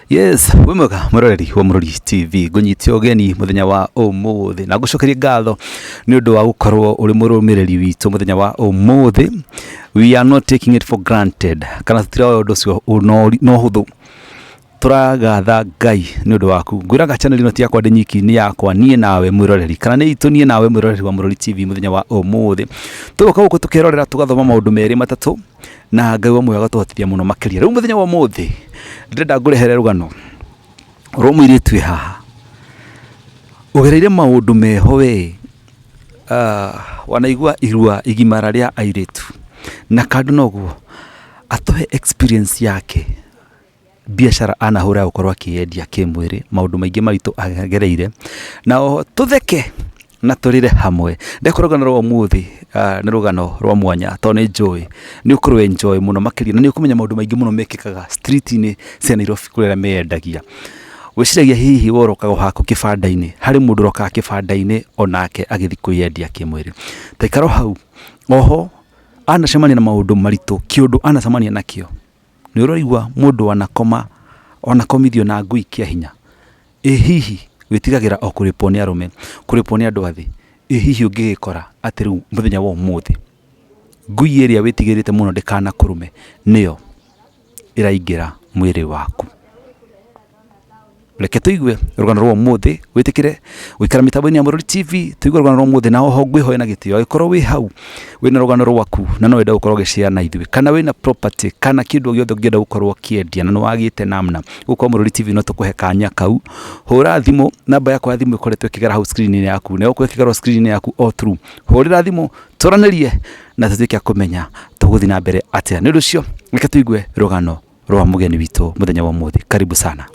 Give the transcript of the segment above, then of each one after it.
Yes, wĩ mwega mwĩroreri wa Mũrori TV, ngũnyite ũgeni mũthenya wa ũmũthĩ na ngũcokerie ngatho nĩ ũndũ wa gũkorwo ũrĩ mũrũmĩrĩri witũ mũthenya wa ũmũthĩ. We are not taking it for granted, kana tũtiroya ũndũ ũcio no ũhũthũ. Tũragatha Ngai nĩ ũndũ waku. Ngwĩraga channel ĩno ti yakwa ndĩ nyiki, nĩ yakwa niĩ nawe mwĩroreri, kana nĩ itũ niĩ nawe mwĩroreri wa Mũrori TV mũthenya wa ũmũthĩ. Tũgoka gũkũ tũkerorera tũgathoma maũndũ merĩ matatũ na Ngai wa muoyo agatũhotithia mũno makĩria. Rĩu mũthenya wa ũmũthĩ ndĩrenda ngũrehere rũgano rwa mũirĩtu wĩ haha ũgereire maũndũ meho we. Wanaigua irua igimara rĩa airĩtu na kando na ũguo atũhe experience yake biacara anahũra ya gũkorwo akĩyendia kĩmwĩrĩ, maũndũ maingĩ maritũ agereire, na oho tũtheke na tũrĩre hamwe. Ndekora rũgano rwa ũmũthĩ nĩ rũgano rwa mwanya tondũ nĩ njũĩ nĩ ũkũrũ enjoy mũno makĩria na nĩ ũkũmenya maũndũ maingĩ mũno mekĩkaga street -inĩ cia Nairobi kũrĩ arĩa meyendagia. Wĩciragia hihi we ũrokaga o haku kĩbanda-inĩ, harĩ mũndũ ũrokaga kĩbanda-inĩ onake agĩthiĩ kwĩyendia kĩmwĩrĩ. Ta ikara o hau, oho anacemania na maũndũ maritũ, kĩũndũ anacemania nakĩo. Nĩ ũraigua mũndũ wanakoma wanakomithio na ngui kĩa hinya? Ĩ hihi wĩtigagĩra o kũrĩpwo nĩ arũme, kũrĩpwo nĩ andũ a thĩ? Ĩ hihi ũngĩgĩkora atĩ rĩu mũthenya wa ũmũthĩ ngui ĩrĩa wĩtigĩrĩte mũno ndĩkanakũrũme nĩyo ĩraingĩra mwĩrĩ waku? Reke tũigue rũgano rwa ũmũthĩ, wĩtĩkĩre gũikara mĩtambo-inĩ ya Mũrori TV, tũigue rũgano rwa ũmũthĩ, na oho ngwĩhoya na gĩtĩo, angĩkorwo wĩ hau wĩna rũgano rwaku na no wende gũkorwo ũgĩ share na ithuĩ, kana wĩna property kana kĩndũ o gĩothe ũngĩenda gũkorwo ũkĩendia na nĩ wagĩte namna, gũkũ kwa Mũrori TV no tũkũhe kanya kau. Hũra thimũ, namba yakwa ya thimũ ĩkoretwo ĩkĩgera hau screen-inĩ yaku, na ĩgũkorwo ĩkĩgera screen-inĩ yaku all through. Hũrĩra thimũ twaranĩrie na tũtuĩke a kũmenya tũgũthiĩ na mbere atĩa. Nĩ ũndũ ũcio reke tũigue rũgano rwa mũgeni witũ mũthenya wa ũmũthĩ. Karibu sana.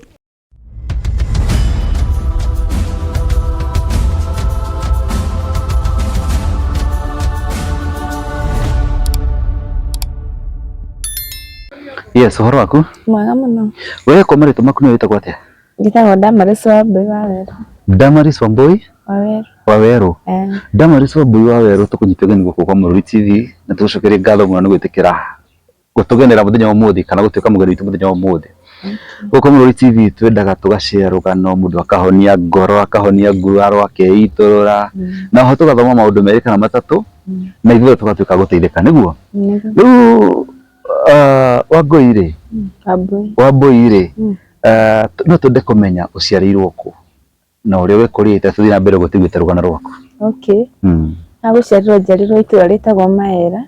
Yes, ũhoro waku? Mwega mũno. We kwa marĩtwa maku nĩ wĩtagwo atĩa? Njĩtagwo Damaris Wambui Wawerũ. Damaris Wambui Wawerũ. Wawerũ. Eh. Damaris Wambui Wawerũ tũkũnyita ũgeni gũkũ kwa Mũrori TV na tũgũcokerie ngatho mũno nĩ gwĩtĩkĩra gũtũgenera mũthenya wa ũmũthĩ kana gũtuĩka mũgeni witũ mũthenya wa ũmũthĩ. Gũkũ Mũrori TV twendaga tũga share rũgano mũndũ akahonia ngoro, akahonia nguraro, akeitũrũra na oho tũgathoma maũndũ merĩ kana matatũ na ithuothe tũgatuĩka a gũteithĩka nĩguo? Nĩguo. Rĩu Wangũi rĩ, Wambui. Wambũi rĩ, no twende kũmenya ũciarĩirwo kũ na ũrĩa wĩkũrĩte tũthiĩ na mbere ũguo tũiguĩte rũgano rwaku. Okay. Na gũciarĩrwo njiarĩrwo itũra rĩtagwo Maera.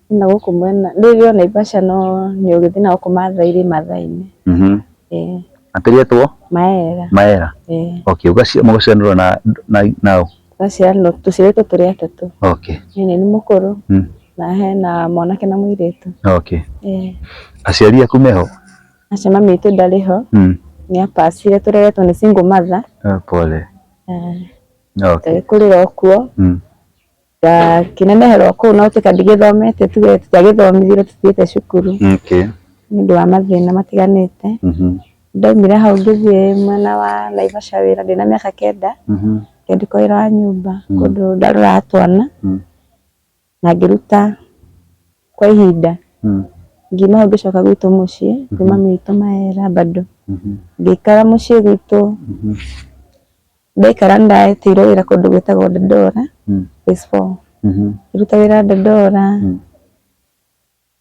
Na gũkũ mwena rĩrĩ o Naivasha no nĩ ũgĩthiĩ na gũkũ Mathai-rĩ Mathai-inĩ. Ĩĩ. Atĩ rĩetwo? Maera. Maera. Ĩĩ. Okay, mũgaciaranĩrwo na na nao? Tũgaciaranĩrwo tũciarĩtwo tũrĩ atatũ. Okay. Niĩ nĩ niĩ mũkũrũ na hena mwanake na mũirĩtu. Okay. Ĩĩ. Aciari aku meho? Acio mami witũ ndarĩ ho. Nĩ apacire tũreretwo nĩ single mother. Pole. Okay. Tũgĩkũrĩra o kuo. Ngakĩneneherwo kũu no gũtuĩka ndigĩthomete tuge tũtiagĩthomithirio tũthiĩte cukuru. Okay. Nĩ ũndũ wa mathĩna matiganĩte. Ndaumire hau ngĩthiĩ mwena wa Naivasha wĩra ndĩna mĩaka 9. Ngĩandĩkwo wĩra wa nyũmba kũndũ ndaroraga twana na ngĩruta kwa ihinda. Ngiuma hau ngĩcoka gwitũ mũciĩ kwĩ mami witũ Maera bado. Ngĩikara mũciĩ gwitũ. Ndaikara nĩ ndetĩirwo wĩra kũndũ gwĩtagwo Dandora phase 4. Ngĩruta wĩra Dandora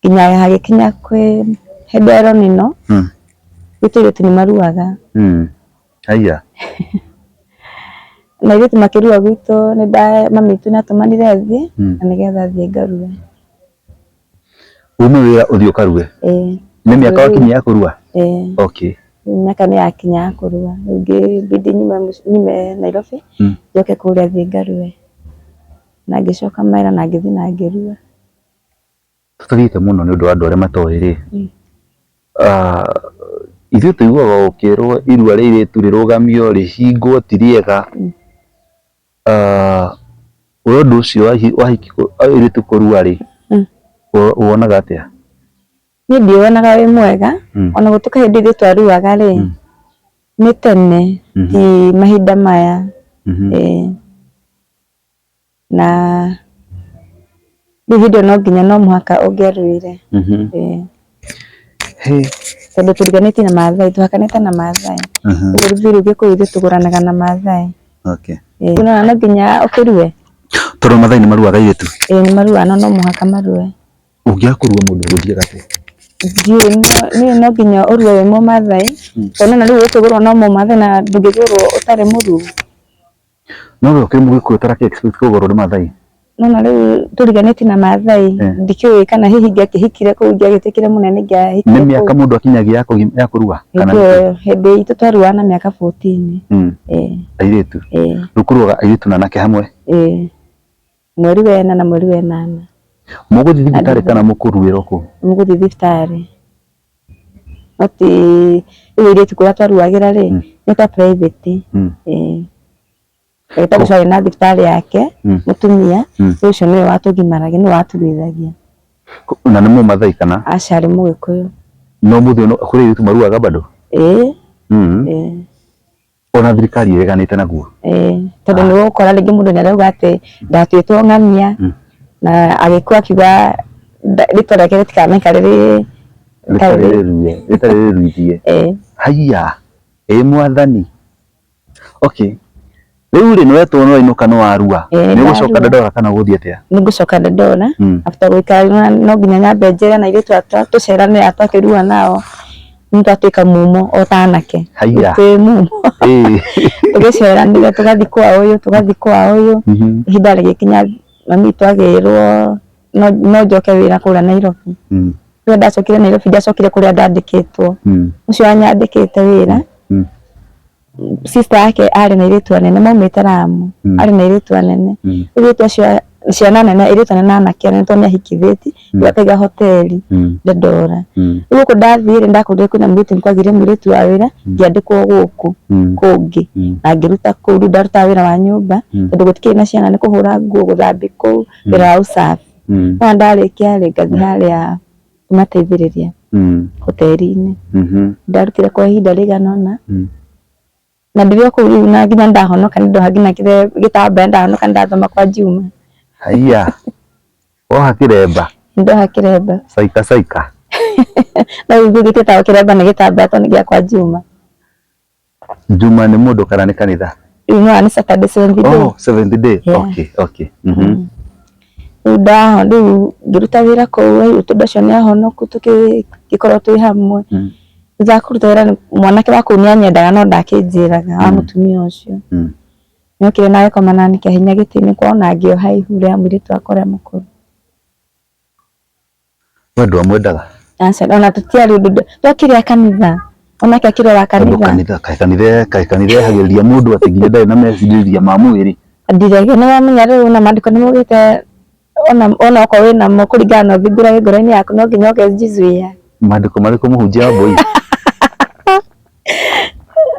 nginya hagĩkinya kwĩ hĩndĩ ya El Nino gwitũ airĩtu nĩ maruaga. Haiya. Na airĩtu makĩrua gwitũ mami witũ nĩ atũmanire thiĩ na nĩgetha thiĩ ngarue. Ume wĩra ũthiĩ ũkarue? Ĩĩ. Nĩ mĩaka wakinyia ya kũrua? Ĩĩ. Okay. Mĩaka nĩ yakinya ya kũrua. Rĩu ngĩbidi nyume Nairobi njoke kũrĩa thiĩ ngarue. Na ngĩcoka Maera na ngĩthiĩ na ngĩrua. Tũtathiĩte mũno nĩ ũndũ wa andũ arĩa matoĩ rĩ, ithuĩ tũiguaga ũkĩrwo irua rĩa airĩtu rĩrũgamio rĩhingwo ti rĩega. We ũndũ ũcio wa airĩtu kũrua rĩ, wonaga atĩa? Niĩ ndiwonaga wĩ mwega ona gũtuĩka hĩndĩ ithuĩ twaruaga rĩ, nĩ tene ti mahinda maya. Ĩĩ. Na rĩu hĩndĩ ĩyo no nginya no mũhaka ũngĩaruire. Ĩĩ. Tondũ tũriganĩtie na Maathai, tũhakanĩte na Maathai. Ũguo rũthiomi rũu Gĩkũyũ ithuĩ tũgũranaga na Maathai. Okay. Ĩĩ nĩwona no nginya ũkĩrue. Tondũ Maathai nĩ maruaga airĩtu? Ĩĩ nĩ maruaga na no mũhaka marue. Ũngĩaga kũrua mũndũ ũgũthiaga atĩa? Ndiũĩ niĩ no nginya ũrue wĩ mũmathai, tondũ nĩwona rĩu ũkĩgũrwo no mũmathai na ndũngĩgũrwo ũtarĩ mũruu. No we ũkĩrĩ mũgĩkũyũ ũtarakĩ expect kũgũrwo nĩ Maathai? Nĩwona rĩu tũriganĩtie na Maathai, ndikĩũĩ kana hihi ingĩakĩhikire kũu ingĩagĩtuĩkire mũnene ingĩahikire Nĩ kũu. mĩaka mũndũ akinyagia ya kũrua? Hĩndĩ ĩyo hĩndĩ itũ twaruaga na mĩaka 14. Ĩĩ. Airĩtu? Ĩĩ. Rĩu kũruaga airĩtu na anake hamwe? Ĩĩ. Mweri wa ĩna na mweri wa ĩnana. Mũgũthiĩ thibitarĩ kana mũkũruĩra o kũu? Mũgũthiĩ thibitarĩ. No ti rĩu airĩtu kũrĩa twaruagĩra rĩ, nĩ kwa private. Ĩĩ. Ndagĩtarĩ ũcio arĩ na thibitarĩ yake, mũtumia, rĩu ũcio nĩwe watũgimaragia, nĩwe waturuithagia. Na nĩ mũmathai kana? Aca arĩ mũgĩkũyũ. No mũthĩ ũyũ kũrĩ airĩtu maruaga bado? Ĩĩ. Ĩĩ. Ona thirikari ĩreganĩte naguo? Ĩĩ, tondũ nĩ ũgũkora rĩngĩ mũndũ nĩ arauga atĩ ndatuĩtwo ng'ania na agĩkua akiuga rĩtwa rĩake rĩtikamenyeka rĩrĩ rĩtarĩ rĩrue, rĩtarĩ rĩruithie. Ĩĩ. Haiya, ĩ mwathani. Okay. Rĩu rĩ nĩwetwo nĩwainũka nĩwarua. Ĩĩ, Nĩ ũgũcoka ndarua. Dandora kana ũgũthiĩ atĩa? Nĩ ngũcoka Dandora after gũikara no nginya nyambe njere na airĩtu aya tũcerane aya twakĩrua nao nĩ twatuĩka mumo o ta anake. Haiya. Twĩ mumo. Ĩĩ. Tũgĩceranĩra tũgathiĩ kwa ũyũ tũgathiĩ kwa ũyũ. Ihinda rĩgĩkinya mami witũ agĩrwo no njoke wĩra kũrĩa Nairobi. Rĩrĩa ndacokire Nairobi ndiacokire kũrĩa ndandĩkĩtwo. Ũcio wanyandĩkĩte wĩra sister yake arĩ na airĩtu anene maumĩte Lamu, arĩ na airĩtu anene. Rĩu airĩtu acio ciana nene airĩtu anene na anake anene tondũ nĩ ahikithĩtie, rĩu akaiga hoteli Dandora. Rĩu gũkũ ndathiĩ rĩ ndakorire kwĩna mũirĩtu nĩ kwagĩire mũirĩtu wa wĩra ngĩandĩkwo gũkũ kũngĩ na ngĩruta kũu rĩu ndarutaga wĩra wa nyũmba tondũ gũtikĩrĩ na ciana nĩ kũhũra nguo gũthambia kũu wĩra wa usafi. No ndarĩkia rĩ ngathiĩ harĩa kũmateithĩrĩria hoteli-inĩ. Ndarutire kwa ihinda rĩigana ũna na ndĩrĩ o kũu rĩu na nginya ndahonoka nĩ ndoha nginya gĩtambaya ndahonoka nĩ ndathoma kwa Juma. Haiya, woha kĩremba? Ndoha kĩremba. Caika caika. No rĩu gĩtĩtagwo kĩremba nĩ gĩtambaya tondũ nĩ gĩa kwa Juma. Juma nĩ mũndũ kana nĩ kanitha? Rĩu nĩ nĩ Saturday seventh day. Oh, seventh day. Yeah. Okay, okay. Mhm. Rĩu ndaho rĩu ngĩruta wĩra kũu rĩu tondũ acio nĩ ahonoku tũgĩkorwo twĩ hamwe. Thutha wa kũruta wĩra mwanake wa kũu nĩ anyendaga no ndakĩnjĩraga wa mũtumia ũcio. Nĩokire na agĩkoma nani kĩahinya gĩtĩ-inĩ kwao na ngĩoha ihu rĩa mũirĩtu wakwa ũrĩa mũkũrũ. We ndwamwendaga? Aca ona tũtiarĩ ũndũ twakĩrĩ a kanitha onake akĩrĩ wa Tondũ kanitha. kanitha kaĩ kanitha kaĩ kanitha ehagĩrĩria mũndũ atĩ nginya ndarĩ na mecirĩria ma mwĩrĩ. Ndirege nĩ wamenya rĩu na maandĩko nĩ maugĩte ona ona okorwo wĩnamo kũringana na ũthingu ũrĩa wĩ ngoro-inĩ yaku no nginya ũkejizuia. Maandĩko marĩkũ mũhunjia wa mbũi?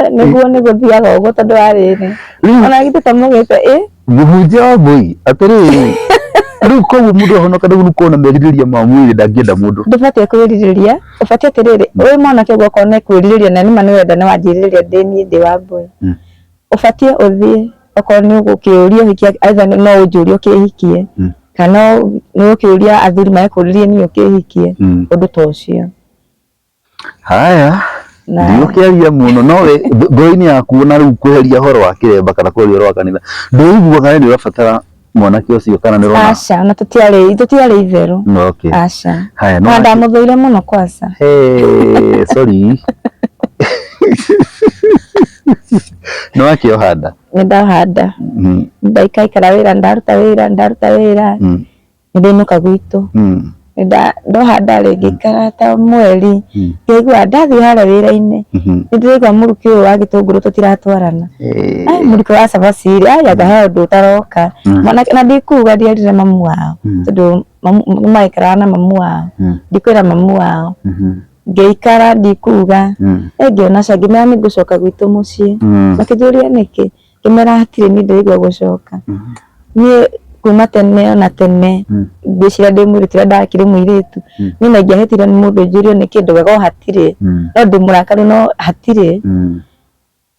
Nĩguo nĩ gũthiaga ũguo tondũ wa rĩrĩ ona githĩ to maugĩte ĩ Mũhunjia wa mbũi atĩrĩrĩ rĩu koguo mũndũ ahonoka rĩu nĩ kuona merirĩria ma mwĩrĩ ndangĩenda mũndũ. Ndũbatiĩ kwĩrirĩria ũbatiĩ atĩrĩrĩ wĩ mwanake ũguo okorwo nĩ kwĩrirĩria na nĩma nĩ wenda nĩ wanjĩrirĩria ndĩ niĩ ndĩ wa mbũi ũbatiĩ ũthiĩ okorwo nĩ ũgũkĩũria ũhikie either no ũnjũrie ũkĩhikie kana nĩ ũgũkĩũria athuri magĩkũrĩrie niĩ ũkĩhikie ũndũ ta ũcio. Haya Na ndigũkĩaria mũno no we ngoro-inĩ yaku ona rĩu kweheria ũhoro wa kĩremba kana kweheria ũhoro wa kanitha ndũiguaga we nĩ ũrabatara mwanake ũcio kana nĩ ũrona aca ona tũtiarĩ tũtiarĩ itherũ okay aca haya no na ndamũthũire mũno kwanza Hey, sorry nĩ wakĩoha nda nĩ ndoha nda ndaikaikara wĩra ndaruta wĩra ndaruta wĩra nĩ ndainũka gwitũ ndoha nda rĩ ngĩikara ta mweri ngĩigua ndathiĩ harĩa wĩra-inĩ nĩ ndĩraigua mũrukĩ ũyũ wa gĩtũngũrũ tũtiratwarana ai mũrukĩ wa cabaci rĩ ai anga he ũndũ ũtaroka mwanake na ndikuga ndierire mamu wao tondũ nĩ maikaraga na mamu wao ndikwĩra mamu wao ngĩikara ndikuga ngĩona ca ngĩmera nĩ ngũcoka gwitũ mũciĩ makĩnjũria nĩkĩ ngĩmera hatirĩ niĩ ndĩraigua gũcoka niĩ kuma tene ona tene ngwĩciria ndĩ mũirĩtu rĩrĩa ndakĩrĩ mũirĩtu niĩ na ingĩahĩtirio nĩ mũndũ njũrio nĩkĩ ndaugaga o hatirĩ no ndĩ mũrakaru no hatirĩ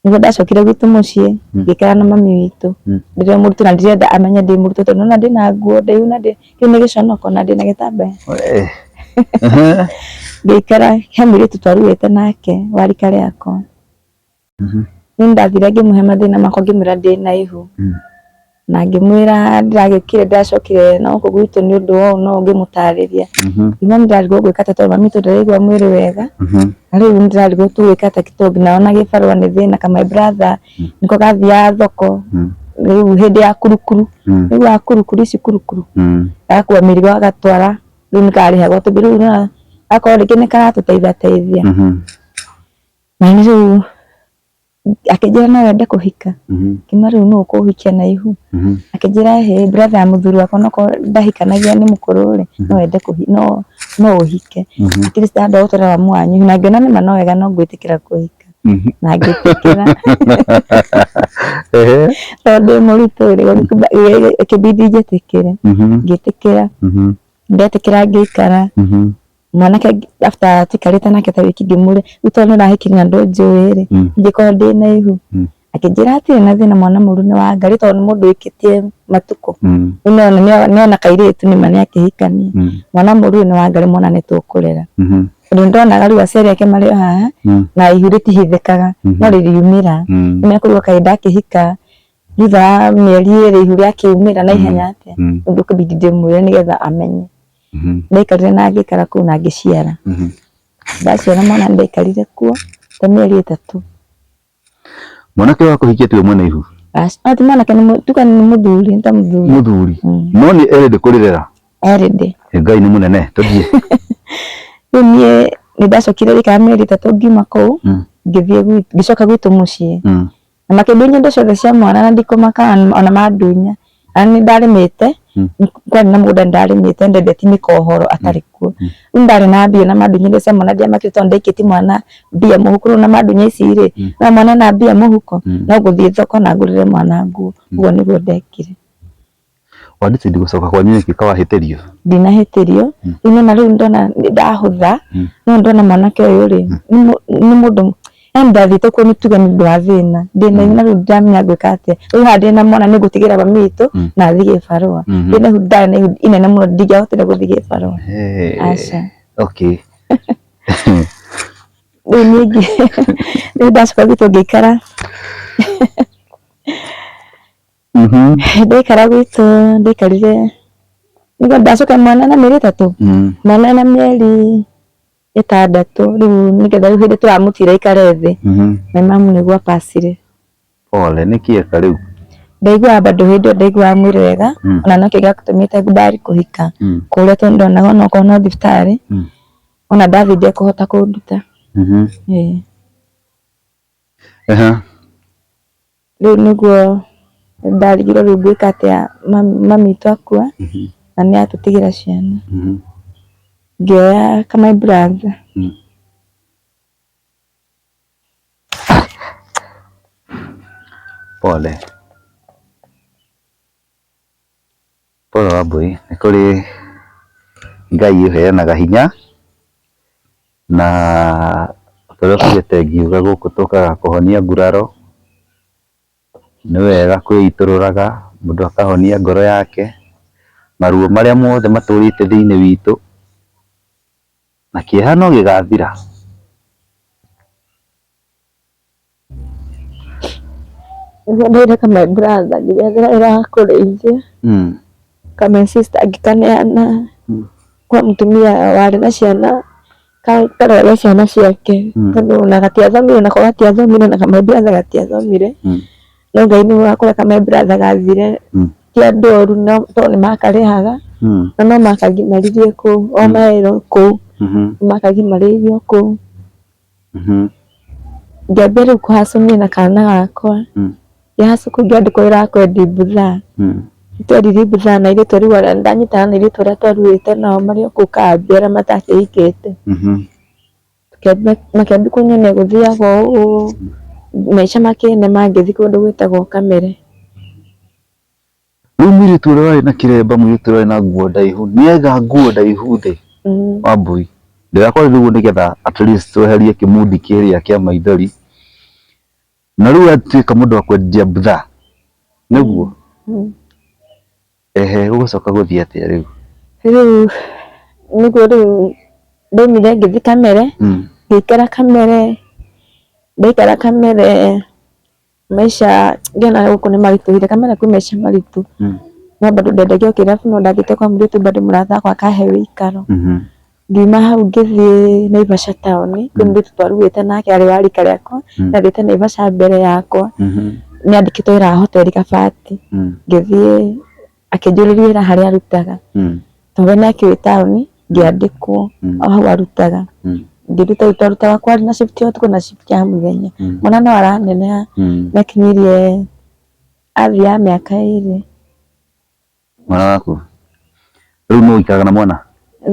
nĩguo ndacokire gwitũ mũciĩ ngĩikara na mami witũ ndĩrĩ o mũritũ na ndirenda amenye ndĩ mũritũ tondũ nĩwona ndĩna nguo ndaihu na kĩu nĩ gĩconoko na ndĩna gĩtambaya. Ngĩikara he mũirĩtu twaruĩte nake wa rika rĩakwa. Niĩ nĩndathire ngĩmũhe mathĩna makwa ngĩmwĩra ndĩna ihu. Na ngĩmwĩra ndĩragĩũkire ndĩracokire na gũkũ gwitũ nĩ ũndũ wa ũũ na ũũ ngĩmũtarĩria. Ngiuga nĩndĩrarigwo gwĩka atĩa tondũ mami witũ ndaraigua mwĩrĩ wega. Na rĩu nĩndĩrarigwo tũgwĩka atĩa tondũ nginya ona gĩbarũa nĩ thĩna ka my brother nĩko gathiaga thoko rĩu hĩndĩ ya kurukuru. Rĩu wa kurukuru ici kurukuru agakua mĩrigo agatwara rĩu nĩkarĩhagwo tondũ rĩu nĩwona gakorwo rĩngĩ nĩkaratũteithateithia. Na nĩ rĩu akĩnjĩra no wende kũhika, ngĩmwĩra rĩu nũ ũkũhikia na ihu, akĩnjĩra ĩhĩ brother ya mũthuri wakwa onokorwo ndahikanagia nĩ mũkũrũ rĩ, no wende no no ũhike, at least handũ ha gũtwara mamu wanyu na ngĩona nĩma no wega no ngwĩtĩkĩra kũhika, na ngĩtĩkĩra tondũ ndĩ mũritũ rĩ, ĩkĩbidi njĩtĩkĩre, ngĩtĩkĩra, ndetĩkĩra ngĩikara. Mwanake after tuikarĩte nake ta wiki ngĩmũria rĩu tondũ nĩ ũrahikire na ndũnjũĩ rĩ, ingĩkorwo ndĩna ihu? Akĩnjĩra hatirĩ na thĩna mwana mũru nĩ wa Ngai tondũ nĩ mũndũ wĩkĩtie matukũ. Rĩu nĩona kairĩtu nĩma nĩ akĩhikania. Mwana mũru nĩ wa Ngai mwana nĩ tũkũrera. Tondũ nĩ ndonaga rĩu aciari ake marĩ o haha na ihu rĩtihithĩkaga no rĩriumĩra. Nĩ mekũigua kaĩ ndakĩhika thutha wa mĩeri ĩrĩ ihu rĩakiumĩra na ihenya atĩa. Ũndũ ũkĩbidi ndĩmwĩre nĩgetha amenye. Ndaikarire na ngĩikara kũu na ngĩciara. Ndaciara mwana ndaikarire kuo ta mĩeri 3. Mwanake ũyũ akũhikia tiwe mwene ihu? Aca, ti mwanake tuge nĩ mũthuri, nĩ ta mũthuri. Mũthuri. No nĩ erĩndĩ kũrĩrera? Erĩndĩ. Ngai nĩ mũnene, tũthiĩ. Rĩu niĩ nĩ ndacokire ndaikara mĩeri 3 ngiuma kũu, ngĩthiĩ ngĩcoka gwitũ mũciĩ. Na makĩndunya indo ciothe cia mwana na ndikũmaka ona mandunya. Na nĩ ndarĩmĩte, kwarĩ na mũgũnda ndarĩmĩte ndendetie mĩkohoro atarĩ kuo. Rĩu ndarĩ na mbia na mandunya indo cia mwana ndiamakire tondũ ndaikĩtie mwana mbia mũhuko. Rĩu ona mandunya ici rĩ, no mwana ena mbia mũhuko, no ngũthiĩ thoko na ngũrĩre mwana nguo. Ũguo nĩguo ndekire. Wa decide gũcoka kwanyu nĩkĩ ka wahĩtĩrio? Ndinahĩtĩrio. Rĩu nĩwona rĩu ndona ndahũtha, no ndona mwanake ũyũ rĩ, nĩ mũndũ yani ndathiĩte kuo nĩ tuge nĩ ũndũ wa thĩna. Ndĩna ihu na rĩu ndiramenya ngwĩka atĩa. Rĩu haha ndĩna mwana nĩ ngũtigĩra mami witũ na thiĩ gĩbarũa. Ndĩna ihu ndarĩ na ihu inene mũno ndingĩahotire gũthiĩ gĩbarũa. Aca. Okay. Rĩu ningĩ rĩu ndacoka gwitũ ngĩikara ndaikara gwitũ ndaikarire nĩguo ndacoka mwana na mĩeri 3, mwana na mĩeri 6 rĩu nĩgetha rĩu hĩndĩ tũramũtira aikare thĩ, my mum nĩguo apacire. Pole, nĩkĩ eka rĩu? Ndaiguaga bado hĩndĩ ĩyo ndaiguaga mwĩrĩ wega, ona nokĩo gĩatũmĩte ngubali kũhika kũrĩa tondũ ndonaga onokorwo no thibitarĩ, ona ndathiĩ ndekũhota kũnduta. Ĩĩ. Rĩu nĩguo ndarigirwo rĩu ngwĩka atĩa mami witũ akua na nĩ atũtigĩra ciana. Ngĩoya ka my brother. Pole. Pole Wambui, nĩ kũrĩ Ngai ũheanaga hinya na ta ũrĩa tugĩte ngiuga gũkũ tũkaga kũhonia nguraro, nĩ wega kwĩitũrũraga mũndũ akahonia ngoro yake, maruo marĩa mothe matũrĩte thĩinĩ witũ, na kĩeha no gĩgathira. Nĩguo ndoire ka my brother ngĩgethera wĩra wa kũrĩithia, ka my sister ngĩkaneana kwa mũtumia warĩ na ciana karerage ciana ciake, tondũ ona gatiathomire nako gatiathomire na ka my brother gatiathomire, no Ngai nĩwe wa kũrĩa ka my brother gathire, ti andũ oru tondũ nĩ makarĩhaga, na no makagimaririe kũu, o marerwo kũu, nĩ makagimarĩirio kũu. Ngĩambia rĩu kũhacũ niĩ na kana gakwa, ngĩhacũ kũu ngĩandĩkwo wĩra wa kwendia mbuthaa, nĩtwendirie mbuthaa na airĩtu rĩu nĩndanyitana na airĩtu arĩa twaruĩte nao marĩ o kũu kambĩ arĩa matakĩhikĩte. Makĩambia kũnyonia gũthiagwo ũũ, maica makĩnema ngĩthiĩ kũndũ gwĩtagwo Kamere. Rĩu mũirĩtu ũrĩa warĩ na kĩremba mũirĩtu ũrĩa warĩ na nguo ndaihu nĩaiga nguo ndaihu thĩ Wambui ndĩrakwarĩria ũguo nĩgetha at least weherie kĩmundi kĩrĩa kĩa maithori na rĩu atuĩka mũndũ wa kwendia mbutha nĩguo ehe gũgũcoka gũthiĩ atĩa rĩu? Rĩu nĩguo rĩu Ndaumire ngĩthiĩ Kamere, ngĩikara Kamere, ndaikara Kamere maica ngĩona gũkũ nĩ maritũhire, Kamere kwĩ maica maritũ, no bado ndendagia o kĩrabu no ndathiĩte kwa mũirĩtu bado mũrata wakwa akahe wĩikaro. Ngiuma hau ngĩthiĩ Naivasha taũni, kwĩ mũirĩtu twarugĩte nake arĩ wa rika rĩakwa, nĩ athiĩte Naivasha mbere yakwa, nĩ andĩkĩtwo wĩra wa hoteli Kabati, ngĩthiĩ akĩnjũrĩria wĩra harĩa arutaga, tondũ we nĩ akĩũĩ taũni, ngĩandĩkwo o hau arutaga, ngĩruta rĩu twarutaga kwarĩ na shift ya ũtukũ na shift ya mũthenya, mwana no araneneha, nĩ akinyirie athiaga mĩaka 2. Mwana waku rĩu nũ ũikaraga na mwana?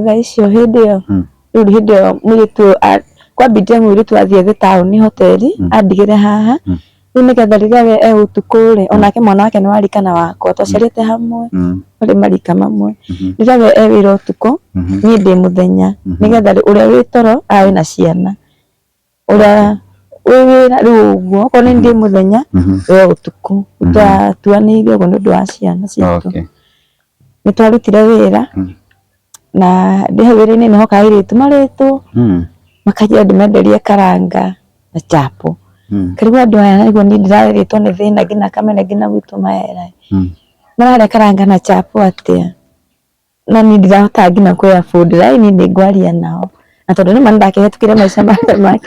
Thaa icio hĩndĩ ĩyo rĩu hĩndĩ ĩyo mũirĩtu ũyũ kwambindire mũirĩtu athiĩ thĩ taũni hoteli andigĩre haha, rĩu nĩgetha rĩrĩa we e ũtukũ rĩ, onake mwana wake nĩ wa rika na wakwa, twaciarĩte hamwe, marĩ marika mamwe, rĩrĩa we e wĩra ũtukũ, niĩ ndĩ mũthenya, nĩgetha ũrĩa wĩ toro ae na ciana. Ũrĩa wĩ wĩra rĩu ũguo okorwo nĩ ndĩ mũthenya we ũtukũ twatuanĩire ũguo nĩ ũndũ wa ciana citũ. Nĩ twarutire wĩra na ndĩ hau wĩra-inĩ nĩ hokaga airĩtu marĩtwo makanjĩra ndĩmenderie karanga na chapo. Ngarigwo andũ aya nĩguo niĩ ndĩrarĩtwo nĩ thĩna nginya kamene nginya gwitũ mahera mararĩa karanga na chapo atĩa? Na niĩ ndirahota nginya kwĩ afford ĩ niĩ nĩ ngwaria nao na tondũ nĩma nĩndakĩhetũkire maica marĩa ma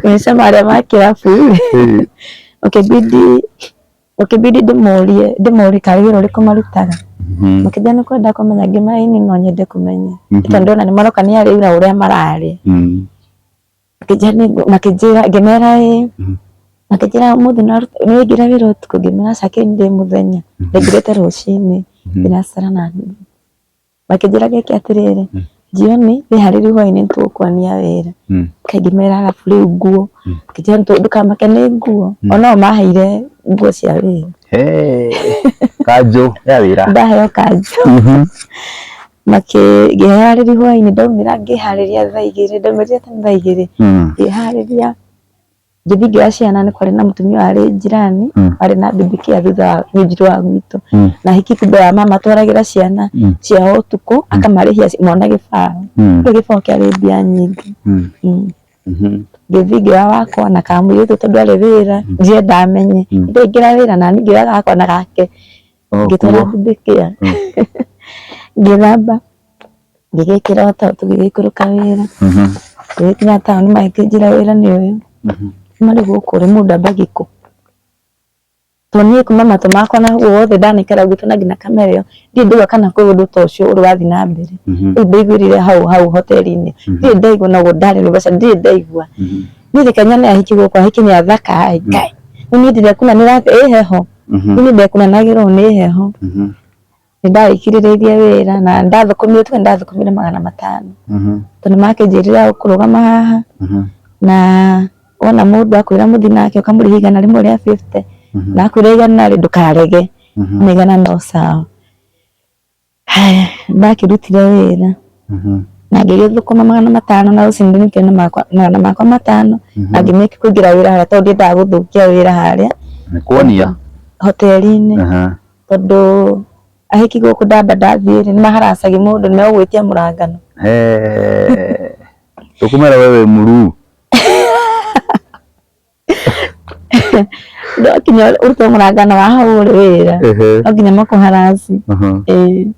maica marĩa ma kĩrabu rĩ ũkĩbidi ũkĩbidi ndĩmorie ndĩmorie karĩ wĩra ũrĩkũ marutaga. Makĩnjĩra nĩ ũkwenda kũmenya, ngĩmera ĩĩ niĩ no nyende kũmenya tondũ ndĩrona nĩ maroka nĩ arĩu na ũrĩa mararĩa. Makĩnjĩra ngĩmera ĩĩ, makĩnjĩra ũmũthĩ nĩ waingĩra wĩra ũtukũ, ngĩmera aca kĩu ndĩ mũthenya, ndaingĩrĩte rũcinĩ thinacara na nuthu. Makĩnjĩra ngeke atĩrĩrĩ, jioni wĩharĩrie hwainĩ nĩ tũgũkuonia wĩra. Ngĩmera arabu rĩu nguo, makĩnjĩra ndũkamake nĩ nguo, ona o maheire nguo cia wĩra. Kanjũ ya wĩra. Ndaheo kanjũ. Ngĩharĩria hwainĩ ndaumĩra ngĩharĩria thaa 2, ndaumĩrire tene thaa 2, ngĩharĩria ngĩthiĩ ngĩoya ciana nĩ kwarĩ na mũtumia warĩ jirani warĩ na baby care thutha wa rũnji rwa gwitũ, na hiki kumbe wa mama atwaragĩra ciana ciao ũtukũ akamarĩhia mona gĩbaũ, kĩu gĩbaũ kĩarĩ mbia nyingĩ. Ngĩthiĩ ngĩoya wakwa na kamũirĩtu tondũ arĩ wĩra ndienda amenye, ndaingĩra wĩra nani ngĩoya gakwa na gake ngĩtwara baby care, ngĩthamba ngĩgĩkĩra o tũgĩgĩikũrũka wĩra, tũgĩkinya taũni magĩkĩnjĩra wĩra nĩ ũyũ, marĩ gũkũ rĩ mũndũ ambagia kũ? Tondũ niĩ kuma matũ makwa na guothe ndanaikara gwitũ na nginya kamera ĩyo ndirĩ ndaigua kana kwĩ ũndũ ta ũcio ũrĩ wathiĩ na mbere, rĩu ndaiguĩrire hau hau hoteri-inĩ, ndirĩ ndaigua na ũguo ndarĩ Naivasha ndirĩ ndaigua, niĩ reke nyone ahiki gũkũ ahiki nĩ athaka ĩ Ngai, rĩu niĩ ndĩrekuna ĩ heho, rĩu niĩ ndekunanagĩrwo nĩ heho. Nĩ ndarĩkirĩrĩirie wĩra na ndathũkũmire tuge ndathũkũmire 500 tondũ nĩ makĩnjĩrire ũkũrũgama haha na wona mũndũ akwĩra mũthiĩ nake ũkamũrĩha 100 rĩa 50 na akwĩra 100 rĩ ndũkarege na 100 no sawa. Haya ndakĩrutire wĩra na ngĩgĩthũkũma 500 na rũcinĩ ndinũkire na 500 na ngĩmĩki kũingĩra wĩra harĩa tondũ ndiendaga gũthũkia wĩra harĩa Nĩ kuonia hoteri-inĩ tondũ ahiki gũkũ ndamba ndathiĩ rĩ nĩ maharacagi mũndũ nĩ megũgwĩtia mũrangano. Tũkũmera we wĩ mũruu. No nginya ũrute mũrangano wa hau ũrĩ wĩra no nginya makũharaci. Ĩĩ.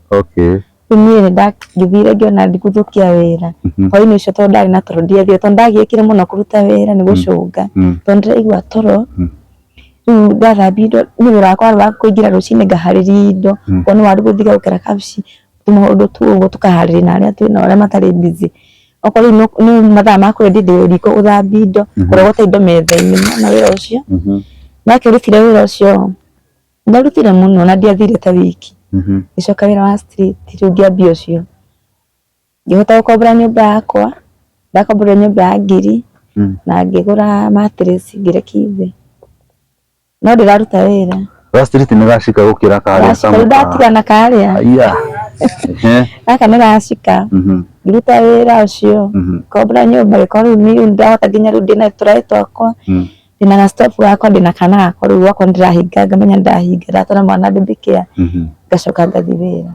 Rĩu niĩ nĩ ngĩthire ngĩona ndigũthũkia wĩra hwainĩ ũcio tondũ ndarĩ na toro ndiathire tondũ ndagiĩkire mũno kũruta wĩra nĩ gũcũnga tondũ ndĩraigua toro. Rĩu ndathambia indo niĩ wĩra wakwa warĩ wa kũingĩra rũcinĩ ngaharĩria indo okorwo nĩ waru gũthiga gũkera kabici tũmaũndũ tu ũguo tũkaharĩria na arĩa twĩnao arĩa matarĩ busy. Okorwo rĩu nĩ mathaa ma kũrĩa ndĩ riko gũthambia indo, kũrogota indo metha-inĩ nĩwona wĩra ũcio. Ndakĩrutire wĩra ũcio ndarutire mũno na ndiathire ta wiki, ngĩcoka wĩra wa street rĩu ngĩambia ũcio. Ngĩhota gũkombora nyũmba yakwa, ndakomborire nyũmba ya ngiri na ngĩgũra mattress ngĩrekia thĩ. No ndĩraruta wĩra. Ga street nĩ gacika gũkĩra karĩa Gacika rĩu ndatigana karĩa. Aya. Gaka nĩ gacika. Ngĩruta wĩra ũcio, kombora nyũmba gĩkorwo rĩu niĩ ndahota nginya rĩu ndĩna tũraĩ twakwa, ndĩna ga stove gakwa, ndĩna kana gakwa rĩu gwakwa nĩndĩrahinga ngamenya nĩndahinga ndatwara mwana baby care, ngacoka ngathiĩ wĩra.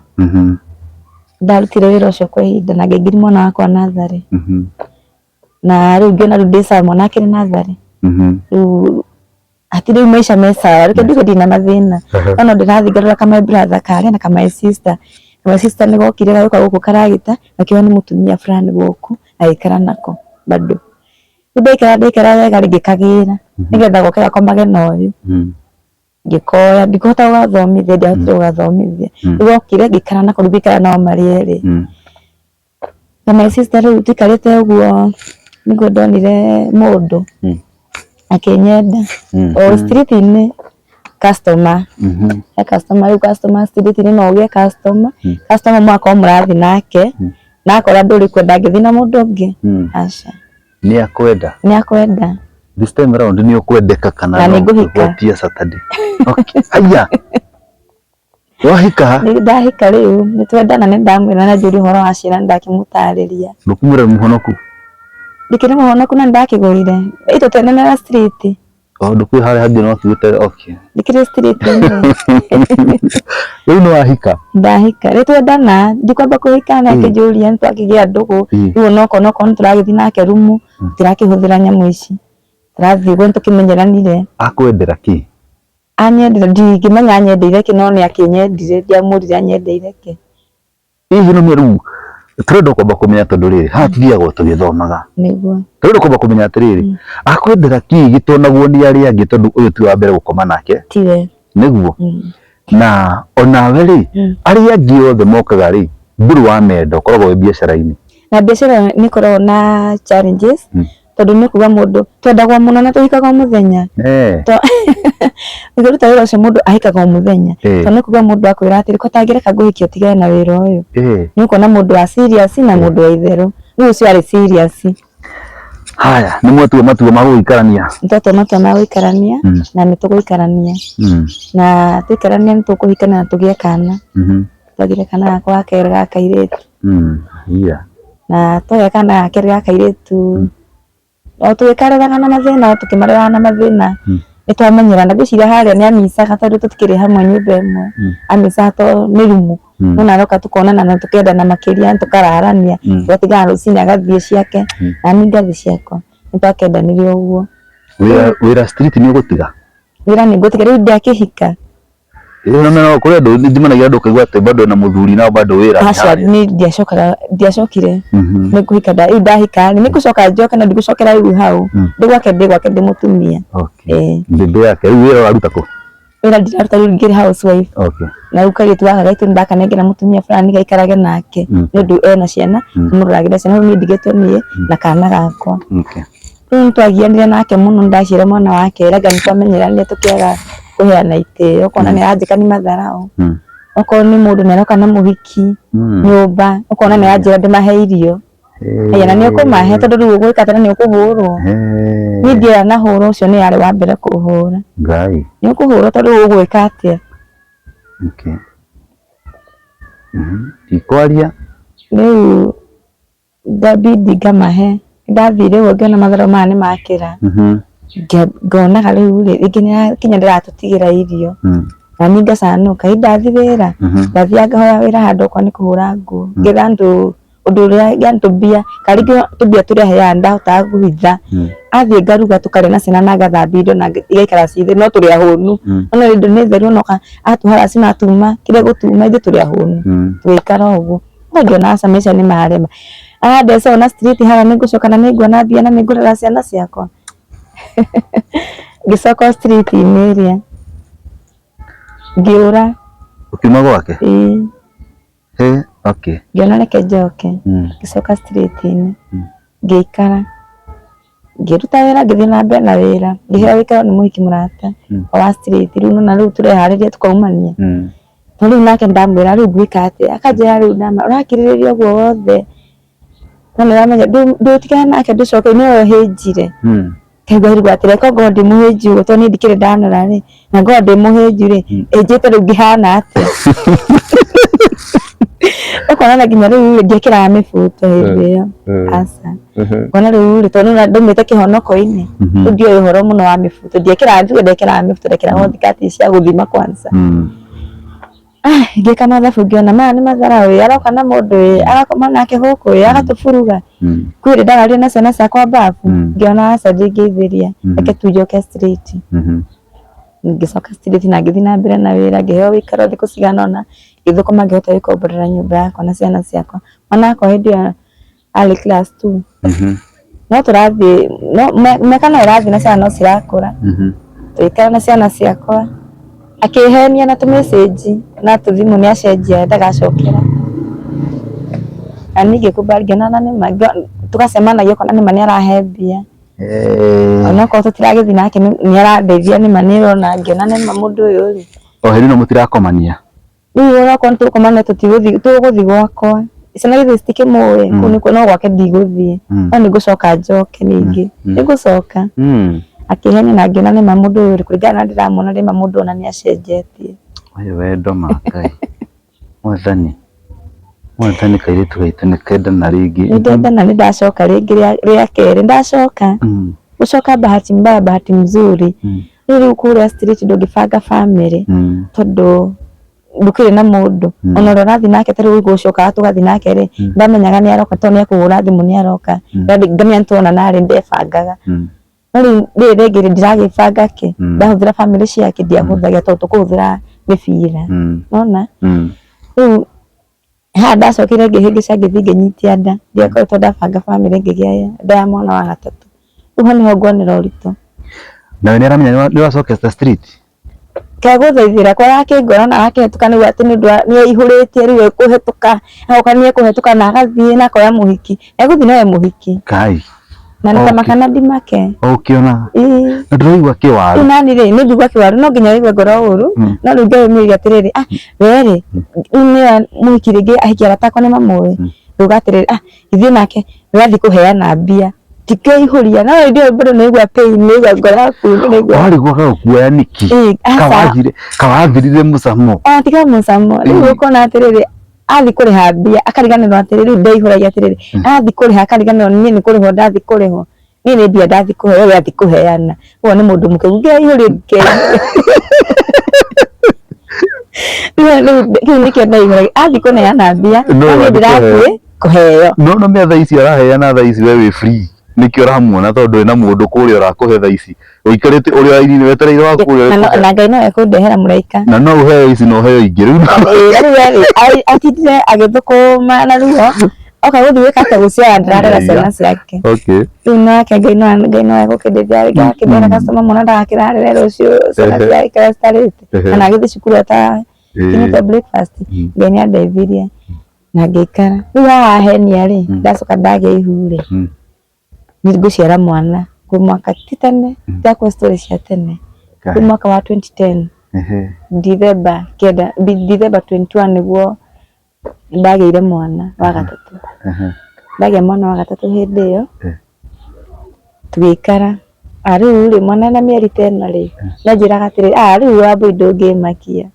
Ndarutire wĩra ũcio kwa ihinda na ngĩingĩria mwana wakwa natharĩ. Na rĩu ngĩona rĩu ndĩ sawa, mwana akĩrĩ natharĩ. Rĩu hatirĩ rĩu maica me sawa, reke nduge ndina mathĩna. No no ndĩrathiĩ ngarora ka my brother karĩa na ka my sister. My sister nĩ gokire gagĩũka gũkũ karagĩta, gakĩoywo nĩ mũtumia fulani gũkũ agĩikara nako bado. Rĩu ndaikara ndaikara wega rĩ ngĩkagĩra nĩgetha goke gakomage na ũyũ. Ngĩkoya ndikũhota gũgathomithia, ndiahotire gũgathomithia. Rĩu gokire ngĩikara nako, rĩu ngĩikara nao marĩ erĩ. Na my sister rĩu tũikarĩte ũguo nĩguo ndonire mũndũ akĩnyenda o street-inĩ customer. He customer rĩu customer street-inĩ no ũgĩe customer, customer mũgakorwo mũrathiĩ nake na akora ndũrĩ kuo ndangĩthiĩ na mũndũ ũngĩ, aca. Nĩ akwenda. Nĩ akwenda. This time round nĩ ũkwendeka kana Na no nĩ ngũhika. kũgwatia Saturday. Okay. Aya. Wahika Nĩ ndahika rĩu nĩ twendana nĩ ndamwĩra na njũria ũhoro wa ciana nĩ ndakĩmũtarĩria. ndũkumũra mũhonoku. Ndikĩrĩ mũhonoku na nĩ ndakĩgũrire. Itũtenenera street. O ndũkuĩ harĩa hangĩ no kiugĩte okay. Ndikĩrĩ street-inĩ. Rĩu nĩ wahika. Ndahika rĩ twendana ndikwamba kũhika na akĩnjũria nĩ twakĩgĩa ndũgũ. Rĩu onokorwo nokorwo nĩ tũragĩthiĩ nake rumu tũtirakĩhũthĩra nyamũ ici. Tũrathiĩ ũguo nĩ tũkĩmenyeranire. Akwendera kĩ? Anyendire ndingĩmenya anyendeire kĩ no nĩ akĩnyendire ndiamũririe anyendeire kĩ. Hihi no rĩu tũrenda kwamba kũmenya tondũ rĩrĩ haha tũthiagwo tũgĩthomaga. Nĩguo. Tũrenda kwamba kũmenya atĩrĩrĩ akwendera kĩ gĩtonagwo nĩ arĩa angĩ tondũ ũyũ ti wa mbere gũkoma nake. Tiwe. Nĩguo. Na onawe rĩ arĩa angĩ othe mokaga rĩ ndũrĩ wamenda ũkoragwo wĩ biacara-inĩ. Na biacara nĩ ĩkoragwo na challenges tondũ nĩ kuga mũndũ twendagwo mũno na tũhikaga o mũthenya. Ũkĩruta wĩra ũcio mũndũ ahikaga o mũthenya. Tondũ nĩ kuga mũndũ akwĩra atĩrĩ ko tangĩreka ngũhikie ũtigane na wĩra ũyũ. Nĩ ũkuona mũndũ wa serious na mũndũ wa itherũ. Rĩu ũcio arĩ serious. Haya, nĩ mwatua matua ma gũikarania. Nĩ twatua matua ma gũikarania na nĩ tũgũikarania. Na twaikarania nĩ tũkũhikania na tũgĩe kana. Twagĩre kana gakwa ga kerĩ ga kairĩtu. Na twagĩa kana ga kerĩ ga kairĩtu o tũgĩkareraga na mathĩna o tũkĩmareraga na mathĩna nĩ twamenyerana. Ngwĩciria harĩa nĩ amicaga tondũ tũtikĩrĩ hamwe nyũmba ĩmwe. Amicaga tondũ nĩ rumu. No naroka tukonana na tukendana makĩria tukararania. Tũgatigana rũcinĩ agathiĩ ciake na niĩ ngathiĩ ciakwa. Nĩ twakendanire ũguo. Wĩra street nĩ ũgũtiga? Wĩra nĩ ngũtiga rĩu ndiakĩhika. No kũrĩ andũ nĩ andũ ũkaigua atĩ bado na mũthuri nao bado wĩra. Aca niĩ ndiacokaga ndiacokire. Nĩ ngũhika rĩu ndahika nĩ ngũcoka njoke na ndigũcokera rĩu hau. Ndĩ gwake ndĩ gwake ndĩ mũtumia. Okay. Mbembe yake rĩu wĩra ũraruta kũ? Wĩra ndiraruta rĩu ngĩrĩ housewife. Okay. Na rĩu kairĩtu gaka gaitũ nĩndakanengera mũtumia fulani gaikarage nake nĩ ũndũ ena ciana amũroragĩre ciana rĩu niĩ ndigĩtwo niĩ na kana gakwa. Okay. Rĩu nĩtwagianire nake mũno nĩndaciara mwana wa kerĩ anga nĩtwamenyeranire tũkĩaga kũheana itĩo ũkona nĩaranjĩka nĩ matharaũ. Okorwo nĩ mũndũ nĩaroka na mũhiki nyũmba ũkona nĩaranjĩra ndĩmahe irio. Aya na nĩũkũmahe tondũ rĩu ũgwĩka atĩa na nĩũkũhũrwo. Niĩ ndiũĩ anahũrwo ũcio nĩye arĩ wa mbere kũhũra. Ngai. Nĩũkũhũrwo tondũ rĩu ũgwĩka atĩa. Okay. Ndikwaria. Rĩu ndabidi ngamahe. Ndathire ũguo ngĩona matharũ maya nĩmakĩra. Ngonaga rĩu rĩ rĩngĩ nĩrakinya ndĩratũtigĩra irio. Na niĩ ngacanũka. Ĩ ndathiĩ wĩra ndathiaga ngahoya wĩra handũ okorwo nĩ kũhũra nguo. Ngetha andũ ũndũ ũrĩa yani tũmbia kana rĩngĩ tũmbia tũrĩa aheaga ndahotaga kũhitha. Athiĩ ngaruga tũkarĩa na ciana na ngathambia indo na igaikara ci theru no tũrĩ ahũnu. No indo nĩ theru onoka atũha racima atuma kĩrĩa egũtuma ithuĩ tũrĩ ahũnu. Tũgĩikara ũguo. No ngĩona aca maica nĩ marema. Arandeca ona street harĩa nĩ ngũcoka na nĩ nguona mbia na nĩ ngũrera ciana ciakwa. Ngĩcoka o street -inĩ ĩrĩa. Ngĩũra. Ũkiuma gwake? Ĩĩ. Okay. Ngĩona reke njoke. Ngĩcoka street-inĩ. Ngĩikara. Ngĩruta wĩra ngĩthiĩ na mbere na wĩra. Ngĩheo wĩikaro nĩ mũhiki mũrata wa street. Rĩu nĩwona rĩu tũreharĩria tũkaumania. No rĩu nake ndamwĩra rĩu ngwĩka atĩa? Akanjĩra rĩu ũrakirĩrĩria ũguo wothe no nĩũramenya ndũtigane nake ndũcoke nĩwe ũhĩnjire. Ngaigua rĩu atĩrĩ ko ngorwo ndĩ mũhĩnju ũguo tondũ niĩ ndikĩrĩ ndanora rĩ, na ngorwo ndĩ mũhĩnju rĩ, ĩnjĩte rĩu ngĩhana atĩa? Ũkona na nginya rĩu rĩ ndiekĩraga mĩbuto hĩndĩ ĩyo, aca. Ngona rĩu rĩ tondũ nĩwona ndaumĩte kĩhonoko-inĩ, rĩu ndiũĩ ũhoro mũno wa mĩbuto, ndiekĩraga njuge ndiekĩraga mĩbuto ndekĩraga o thikati cia gũthima kwanza. Ah, ngĩka mathabu ngĩona maya nĩ matharaũ ĩ, aroka na mũndũ ĩ, agakoma nake gũkũ ĩ, agatũburuga. Kwĩ rĩ ndararire na ciana ciakwa babu, ngĩona aca ndingĩithĩria, reke tu njoke straight. Ngĩcoka straight na ngĩthiĩ na mbere na wĩra, ngĩheo wĩikaro thikũ cigana ũna, ngĩthũkũma ngĩhota gwĩkomborera nyũmba yakwa na ciana ciakwa. Mwana wakwa hĩndĩ ĩyo arĩ class 2. No tũrathiĩ, no mĩaka no ĩrathiĩ na ciana no cirakũra. Tũgĩikara na ciana ciakwa, akĩhenia na tũ message na tũthimũ nĩ acenjia ndagacokera. Na niĩ ngĩkubali ngĩona na nĩma, tũgacemanagia ũkona nĩma nĩ arahe mbia. Onokorwo tũtiragĩthiĩ nake nĩ arandeithia nĩma nĩ ĩrona, ngĩona nĩma mũndũ ũyũ rĩ. O hĩndĩ ĩno mũtirakomania? Rĩu onakorwo nĩtũgũkomania tũtigũthiĩ, tũgũthiĩ gwakwa. Ciana githĩ citikĩmũĩ, kũu nĩkuo no gwake ndigũthiĩ. No nĩngũcoka njoke ningĩ, nĩngũcoka. Akĩhenia na ngĩona nĩma mũndũ ũyũ rĩ, kũringana na ndĩramuona nĩma mũndũ ona nĩacenjetie. Ũyũ wendo ma Ngai. Mwathani, Mwathani kairĩtu gaitũ nĩkendana rĩngĩ. Nĩndendana nĩndacoka rĩngĩ rĩa kerĩ ndacoka. Gũcoka bahati mbaya bahati mzuri. Rĩu rĩu kũrĩa street ndũngĩbanga bamĩrĩ tondũ ndũkĩrĩ na mũndũ. Ona ũrĩa ũrathiĩ nake ta rĩu gũcokaga tũgathiĩ nake rĩ, ndamenyaga nĩ aroka tondũ nĩ ekũhũra thimũ nĩ aroka. Ngamenya nĩ tuonana rĩ, ndebangaga. No rĩu rĩrĩ rĩngĩ rĩ, ndiragĩbanga kĩ, ndahũthĩra bamĩrĩ ciake ndiahũthagĩra tondũ tũkũhũthĩra mĩbira. Nĩwona? Rĩu haha ndacokire ngĩhĩngĩca ngĩthiĩ ngĩnyitia nda, ndiakoretwo ndabanga bamĩrĩ ngĩgĩa nda ya mwana wa gatatũ. Rĩu hau nĩho nguonera ũritũ. Nawe nĩ aramenya nĩ wacokete street? Kegũthaithĩra kwa arakĩngora na arakĩhetũka nĩguo atĩ nĩ ũndũ wa nĩ aihũrĩtie rĩu ekũhetũka, agoka nĩ ekũhetũka na agathiĩ na akoya mũhiki. Egũthiĩ na oe mũhiki. Kai. Na nĩ tamaka na ndimake. O ũkĩonaga. Ĩĩ. Na ndũraigua kĩwaru. Rĩu nani rĩ, nĩ njigua kĩwaru no nginya wĩigue ngoro ũru, no rĩu ngeyũmĩrĩria atĩrĩrĩ, ah we rĩ, rĩu nĩoya mũhiki rĩngĩ ahiki arata akwa nĩ mamũĩ, ngauga atĩrĩrĩ, ah ithuĩ nake we athiĩ kũheana mbia, ndikeihũria, no hĩndĩ ĩyo bado nĩwaigua pain, nĩwaigua ngoro yaku nĩwaigua. Warigwo gagũkuoya nĩkĩ? Ĩĩ aca. Kawathirire mũcamo? Ona tiga mũcamo, rĩu ũkona atĩrĩrĩ, athiĩ kũrĩha mbia akariganĩrwo atĩrĩrĩ, rĩu ndeihũragia atĩrĩrĩ, athiĩ kũrĩha akariganĩrwo niĩ nĩ kũrĩhwo ndathiĩ kũrĩhwo, niĩ nĩ mbia ndathiĩ kũheo we athiĩ kũheana, ũguo nĩ mũndũ mũkĩgu, ngeihũria ngeihũria. Rĩu kĩu nĩkĩo ndeihũragia, athiĩ kũneana mbia, No no niĩ athiĩ ndĩrathiĩ kũheo. No no mĩa thaa ici araheana thaa ici we wĩ free nĩkĩo ũramuona tondũ ndũrĩ na mũndũ kũrĩa ũrakũhe thaa ici ũikarĩte ũrĩ raini-inĩ wetereire wa kũrĩa Na no- na Ngai no ekũndehera mũraika. Na no ũheo ici na ũheo ingĩ rĩu. Ĩĩ, na rĩu rĩ, atindire agĩthũkũma na ruo, oka gũthiĩ gwĩka atĩa gũciara ndararera ciana ciake. Rĩu nake Ngai no Ngai no egũkĩndeithia rĩngĩ agakĩndehera customer mwana ndagakĩrarĩre rũciũ ciana cigaikara citarĩte kana agĩthiĩ cukuru atakinyĩte breakfast. Ngai nĩ andeithirie na ngĩikara. Rĩu haha henia rĩ, ndacoka ndagĩa ihu rĩ, nĩ ngũciara mwana kwĩ mwaka ti tene, ndirakũhe story cia tene, kwĩ mwaka wa 2010 December 9, December 21 nĩguo ndagĩire mwana wa gatatũ. Ndagĩa mwana wa gatatũ hĩndĩ ĩyo, tũgĩikara. Ah rĩu rĩ, mwana ena mĩeri ta ĩno rĩ, nĩ anjĩraga atĩrĩrĩ, ah rĩu Wambũi ndũngĩmakia.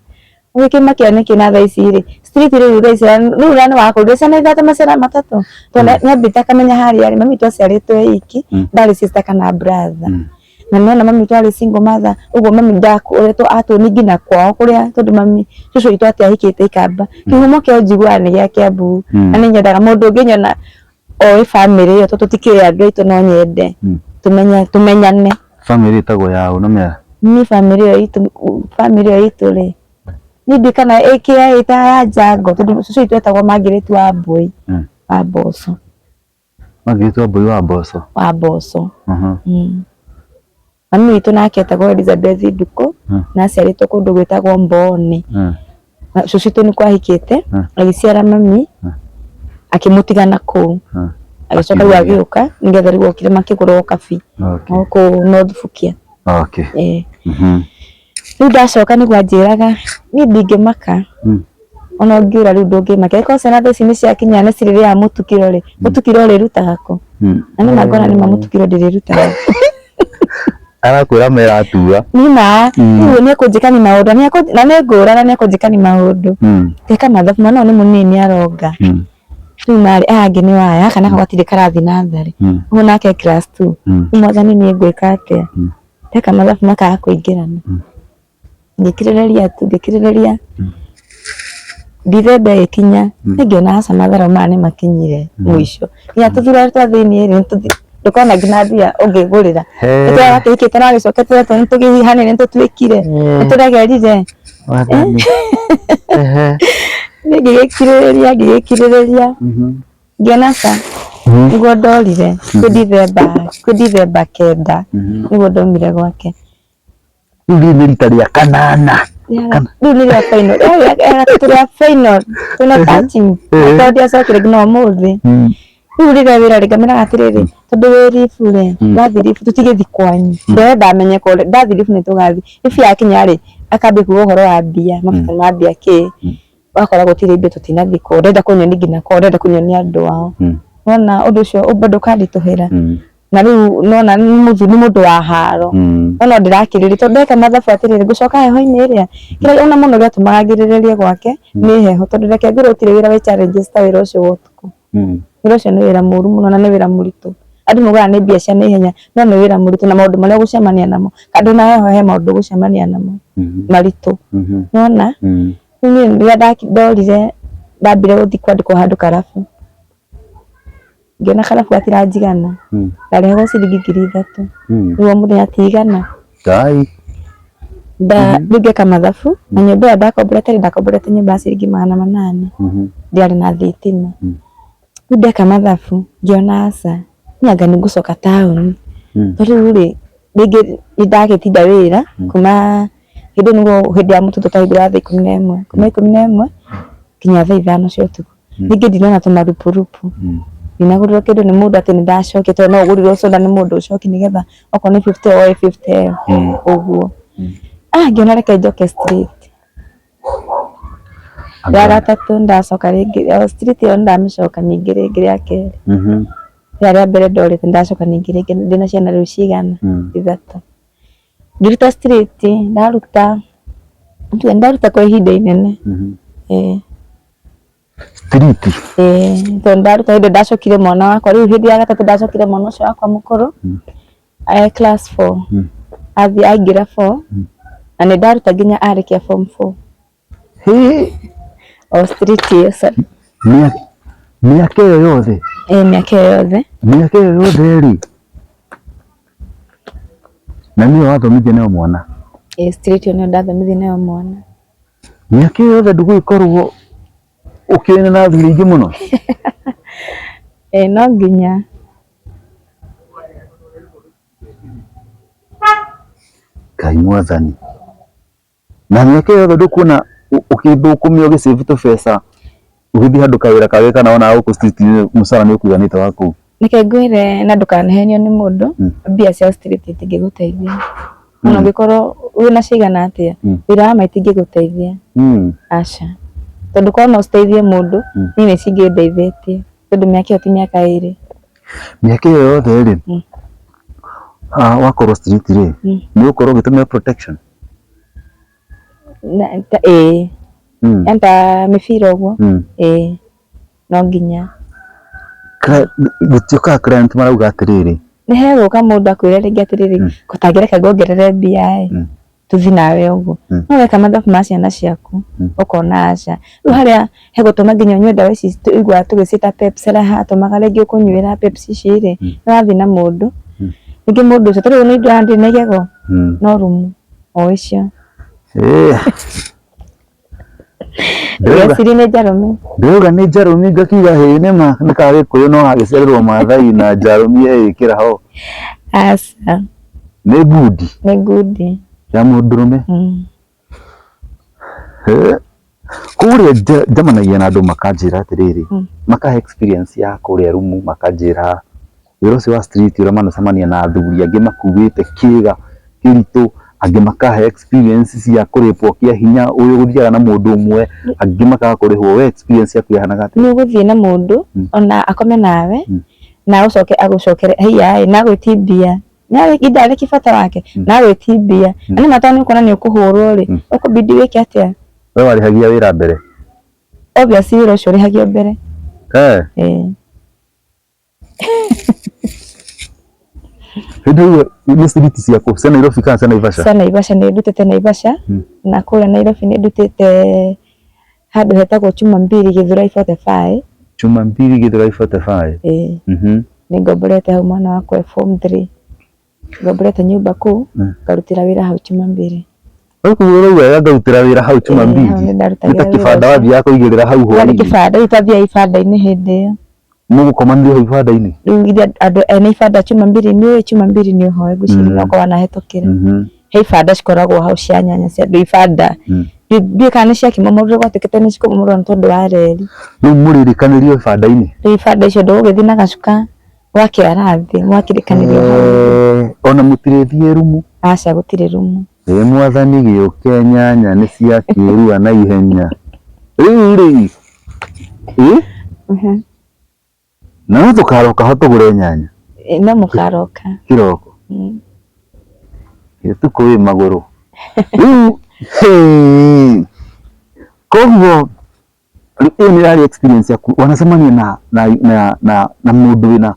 Ũngĩkĩmakia nĩkĩ na thaa ici rĩ, street rĩu thaa ici rĩu na nĩwakũrire ciana ithatũ maciara matatũ. Tondũ nĩambĩte akamenya harĩa rĩ, mami witũ aciarĩtwo e iki, ndarĩ sister kana brother. Na nĩwona mami witũ arĩ single mother, ũguo mami ndakoretwo atũni nginya kwao kũrĩa tondũ mami cũcũ witũ atiahikĩte ikamba. Kĩhumo kĩa njiguaga nĩ gĩa Kĩambu. Na nĩ nyendaga mũndũ ũngĩnyona oĩ bamĩrĩ ĩyo tondũ tũtikĩũĩ andũ aitũ no nyende tũmenyane. Bamĩrĩ ĩtagwo ya ũ na mĩa? Niĩ bamĩrĩ ĩyo itũ, bamĩrĩ ĩyo itũ rĩ, niĩ ndiũĩ kana ĩkĩaĩ ta ya Njango tondũ cũcũ witũ etagwo Margaret Wambũi wa Mboco. Margaret Wambũi wa Mboco? Wa Mboco. Mami witũ nake etagwo Elizabeth Ndukũ na aciarĩtwo kũndũ gwĩtagwo Mbooni. Na cũcũ witũ nĩkuo ahikĩte, agĩciara mami, akĩmũtiga na kũu. Agĩcoka rĩu agĩũka nĩgetha rĩu okire makĩgũra ũkabi gũkũ North Bukia. Rĩu ndacoka nĩguo anjĩraga niĩ ndingĩmaka ona ũngiũra rĩu ndũngĩmakia angĩkorwo ciana thaa ici nĩ ciakinya nĩ cirĩrĩaga mũtu kiro rĩ, mũtu kiro ũrĩrutaga kũ? Na nĩma ngona nĩma mũtu kiro ndĩrĩrutaga. Arakwĩra meratura. Nĩma rĩu nĩ ekũnjĩka ni maũndũ na nĩ ngũra na nĩ ekũnjĩka ni maũndũ. Ngeka mathabu mwana ũyũ nĩ mũnini nĩ aronga. Rĩu narĩ aya angĩ nĩ waya gaka nako gatirĩ karathiĩ natharĩ. Ũguo nake class two. Rĩu mwathani niĩ ngwĩka atĩa? Ndeka mathabu makaga kũingĩrana. Ngĩkirĩrĩria tu ngĩkirĩrĩria. Dithemba ĩgĩkinya nĩngĩona aca matharau maya nĩ makinyire mũico nginya tũthurari twa thĩiniĩ rĩ ndũkona nginya mbia ũngĩgũrĩra nĩtwakĩhikĩte no agĩcokete nĩ tũkĩhihanire nĩ tũtuĩkire nĩ tũregerire. Niĩ ngĩgĩkirĩrĩria ngĩgĩkirĩrĩria ngĩona ca nĩguo ndorire kwĩ Dithemba kwĩ Dithemba 9 nĩguo ndaumire gwake. Rĩu rĩrĩ nĩ rita rĩa kanana. Rĩu nĩ rĩa final rĩa gatatũ rĩa final final touching tondũ ndiacokire nginya ũmũthĩ. Rĩu rĩrĩa wĩra rĩ ngamwĩraga atĩrĩrĩ tondũ wĩ ribu rĩ wathiĩ ribu tũtigĩthiĩ kwanyu ndĩrenda amenye kũrĩa ndathiĩ ribu nĩ tũgathiĩ. Ribu yakinya rĩ akambia kuga ũhoro wa mbia mabata ma mbia kĩ wakora gũtirĩ mbia tũtinathiĩ kwao ndĩrenda kũnyonia nginya kwao ndĩrenda kũnyonia andũ ao. Nĩwona ũndũ ũcio bado ũkanditũhĩra na rĩu nona nĩ mũthuri nĩ mũndũ wa haro no no ndĩrakĩrĩria tondũ ndeka mathabu atĩrĩrĩ ngũcoka heho-inĩ ĩrĩa kĩrĩa ona mũno gĩatũmaga ngirĩrĩrie gwake nĩ heho tondũ reke ngwĩre gũtirĩ wĩra wĩ challenges ta wĩra ũcio wa ũtukũ. Wĩra ũcio nĩ wĩra mũru mũno na nĩ wĩra mũritũ. Andũ maugaga nĩ mbia cia naihenya no nĩ wĩra mũritũ na maũndũ marĩa ũgũcemania namo kando na heho he maũndũ ũgũcemania namo maritũ. Nĩwona? Rĩu niĩ rĩrĩa ndorire ndambire gũthiĩ kwandĩkwo handũ karabu. Ngĩona karabu gatiranjigana ndarĩhagwo ciringi 3,000 rĩu o mũthenya ti igana. Rĩu ngeka mathabu na nyũmba ĩyo ndakomborete rĩ ndakomborete nyũmba ya ciringi 800 ndiarĩ na thitima. Rĩu ndeka mathabu ngĩona aca niĩ anga nĩ ngũcoka taũni tondũ rĩu rĩ rĩngĩ nĩ ndagĩtinda wĩra kuma hĩndĩ ĩyo nĩguo hĩndĩ ya mũtutũ twahingũraga thaa 11 kuma 11 nginya thaa 5 cia ũtukũ. Rĩngĩ ndinona tũmarupurupu ndinagũrĩrwo kĩndũ nĩ mũndũ atĩ nĩ ndacokia tondũ no ũgũrĩrwo soda nĩ mũndũ ũcokie nĩgetha okorwo nĩ 50 woe 50 ĩyo ũguo. Ah ngĩona reke njoke street. Rĩa gatatũ ndacoka rĩngĩ o street ĩyo nĩndamĩcoka ningĩ rĩngĩ rĩa kerĩ. Rĩrĩa rĩa mbere ndorĩte nĩndacoka ningĩ rĩngĩ ndĩna ciana rĩu cigana? Ithatũ. Ngĩruta street ndaruta ndaruta kwa ihinda inene ĩĩ. Street? Ĩĩ tondũ ndaruta hĩndĩ ĩyo ndacokire mwana wakwa rĩu hĩndĩ ya gatatũ ndacokire mwana ũcio wakwa mũkũrũ e class four athiĩ aingĩra four na nĩ ndaruta nginya arĩkia form four. O street ĩyo sorry. Mĩaka ĩyo yothe? Ĩĩ mĩaka ĩyo yothe. Mĩaka ĩyo yothe rĩ, na nĩyo wathomithia nayo mwana? Ĩĩ street ĩyo nĩyo ndathomithia nayo mwana. Mĩaka ĩyo yothe ndũgũgĩkorwo ũkĩoine na athuri aingĩ mũno? Ĩĩ no nginya. Ngai mwathani. Na mĩaka ĩyo yothe ndũkuona ũkĩthũkũmia ũgĩ save tũbeca ũgĩthiĩ handũ kawĩra kangĩ kana ona gũkũ street inĩ mũcara nĩ ũkũiganĩte wa kũu? Reke ngwĩre na ndũkanahenio nĩ mũndũ, mbia cia street itingĩgũteithia. Ona ũngĩkorwo wĩna cigana atĩa, wĩra wa ma itingĩgũteithia. Aca. Tondũ korwo no citeithie mũndũ, niĩ nĩ cingĩndeithĩtie. Tondũ mĩaka ĩyo ti mĩaka ĩrĩ. Mĩaka ĩyo yothe rĩ, wakorwo street rĩ, nĩ ũgũkorwo ũgĩtũmĩra protection? Ĩĩ. Yaani ta mĩbira ũguo, ĩĩ no nginya. Gũtiũkaga client marauga atĩrĩrĩ. Nĩ hegũka mũndũ akwĩre rĩngĩ atĩrĩrĩ, ũtangĩreka nguongerere mbia ĩ, tũthiĩ nawe ũguo. No weka mathabu ma ciana ciaku, ũkona aca. Rĩu harĩa hegũtũma nginya ũnyue ndawa ici tũiguaga tũgĩciĩta Pepsi harĩa hatũmaga rĩngĩ ũkũnyuĩra Pepsi ici rĩ, nĩ ũrathiĩ na mũndũ, rĩngĩ mũndũ ũcio, ta rĩu nĩ ndĩrona ndĩ na igego, no rumu o icio. Ngeciria nĩ njarũme. Ndĩrauga nĩ njarũmi ngakiuga hĩ nĩ ma nĩ ka gĩkũyũ no gagĩciarĩrwo Maathai na njarũmi ĩĩkĩra ho. Aca. Nĩ ngundi. Nĩ ngundi. Ya mũndũrũme. Kũrĩa njemanagia na andũ makanjĩra atĩrĩrĩ, makahe experience ya kũrĩa rumu makanjĩra wĩra ũcio wa street ũrĩa manacemania na athuri angĩ makuĩte kĩga kĩritũ, angĩ makahe experience cia kũrĩpwo kĩa hinya, ũyũ ũgũthiaga na mũndũ ũmwe, angĩ makaga kũrĩhwo, we experience yaku yahanaga atĩa? Nĩ ũgũthiĩ na mũndũ ona akome nawe na ũcoke agũcokere haiya ĩ na agwĩtie mbia ndarĩki bata wake na agwĩtie mbia na nĩ ma tondũ nĩ ũkuona nĩ ũkũhũrwo rĩ ũkũbidi wĩke atĩa? We warĩhagia wĩra mbere? Obviously wĩra ũcio ũrĩhagio mbere. Ĩĩ. Hĩndĩ ĩyo nĩ street ciaku cia Nairobi kana cia Naivasha? Cia Naivasha nĩ ndutĩte Naivasha na kũrĩa Nairobi nĩ ndutĩte Handũ hetagwo Chuma Mbili Githurai 45. Chuma Mbili Githurai 45. Ĩĩ. Nĩ ngomborete hau mwana wakwa e form 3. Ngomborete nyũmba kũu, ngarutĩra wĩra hau Chuma Mbili. Rĩu ũrauga wega ngarutĩra wĩra hau Chuma Ĩĩ, Mbili. hau nĩ Nĩ ndarutagĩra ta wĩra kĩbanda ũcio. wathiaga kũigĩrĩra hau Yarĩ hwaĩ-inĩ. kĩbanda, rĩu twathiaga ibanda-inĩ hĩndĩ ĩyo. Mũgũkomanĩrio hau ibanda-inĩ? Rĩu ithe andũ ene ibanda Chuma Mbili nĩ ũĩ Chuma Mbili nĩ ũhoe ngwĩciria no ũkorwo wanahetũkĩra. He ibanda cikoragwo hau cia nyanya cia andũ ibanda. Ndiũĩ kana nĩ ciakĩmomorire gwatuĩkĩte nĩ cikũmomorwo nĩ tondũ wa reri. Rĩu mũrĩrĩkanĩrio ibanda-inĩ? Rĩu ibanda icio ndũgũgĩthiĩ na gacuka gwakĩara thĩ mwakĩrĩkanĩrio hau ũguo. Ona mũtirĩthiĩ rumu? Aca gũtirĩ rumu. Ĩ mwathani gĩũke nyanya nĩ ciakĩrua na ihenya. Rĩu rĩ, ĩ na no tũkaroka ho tũgũre nyanya? No mũkaroka. Kĩroko? Ũtukũ wĩ magũrũ. Rĩu hĩĩ, koguo rĩu ĩyo nĩ yarĩ experience yaku wanacemania na na na na na mũndũ wĩna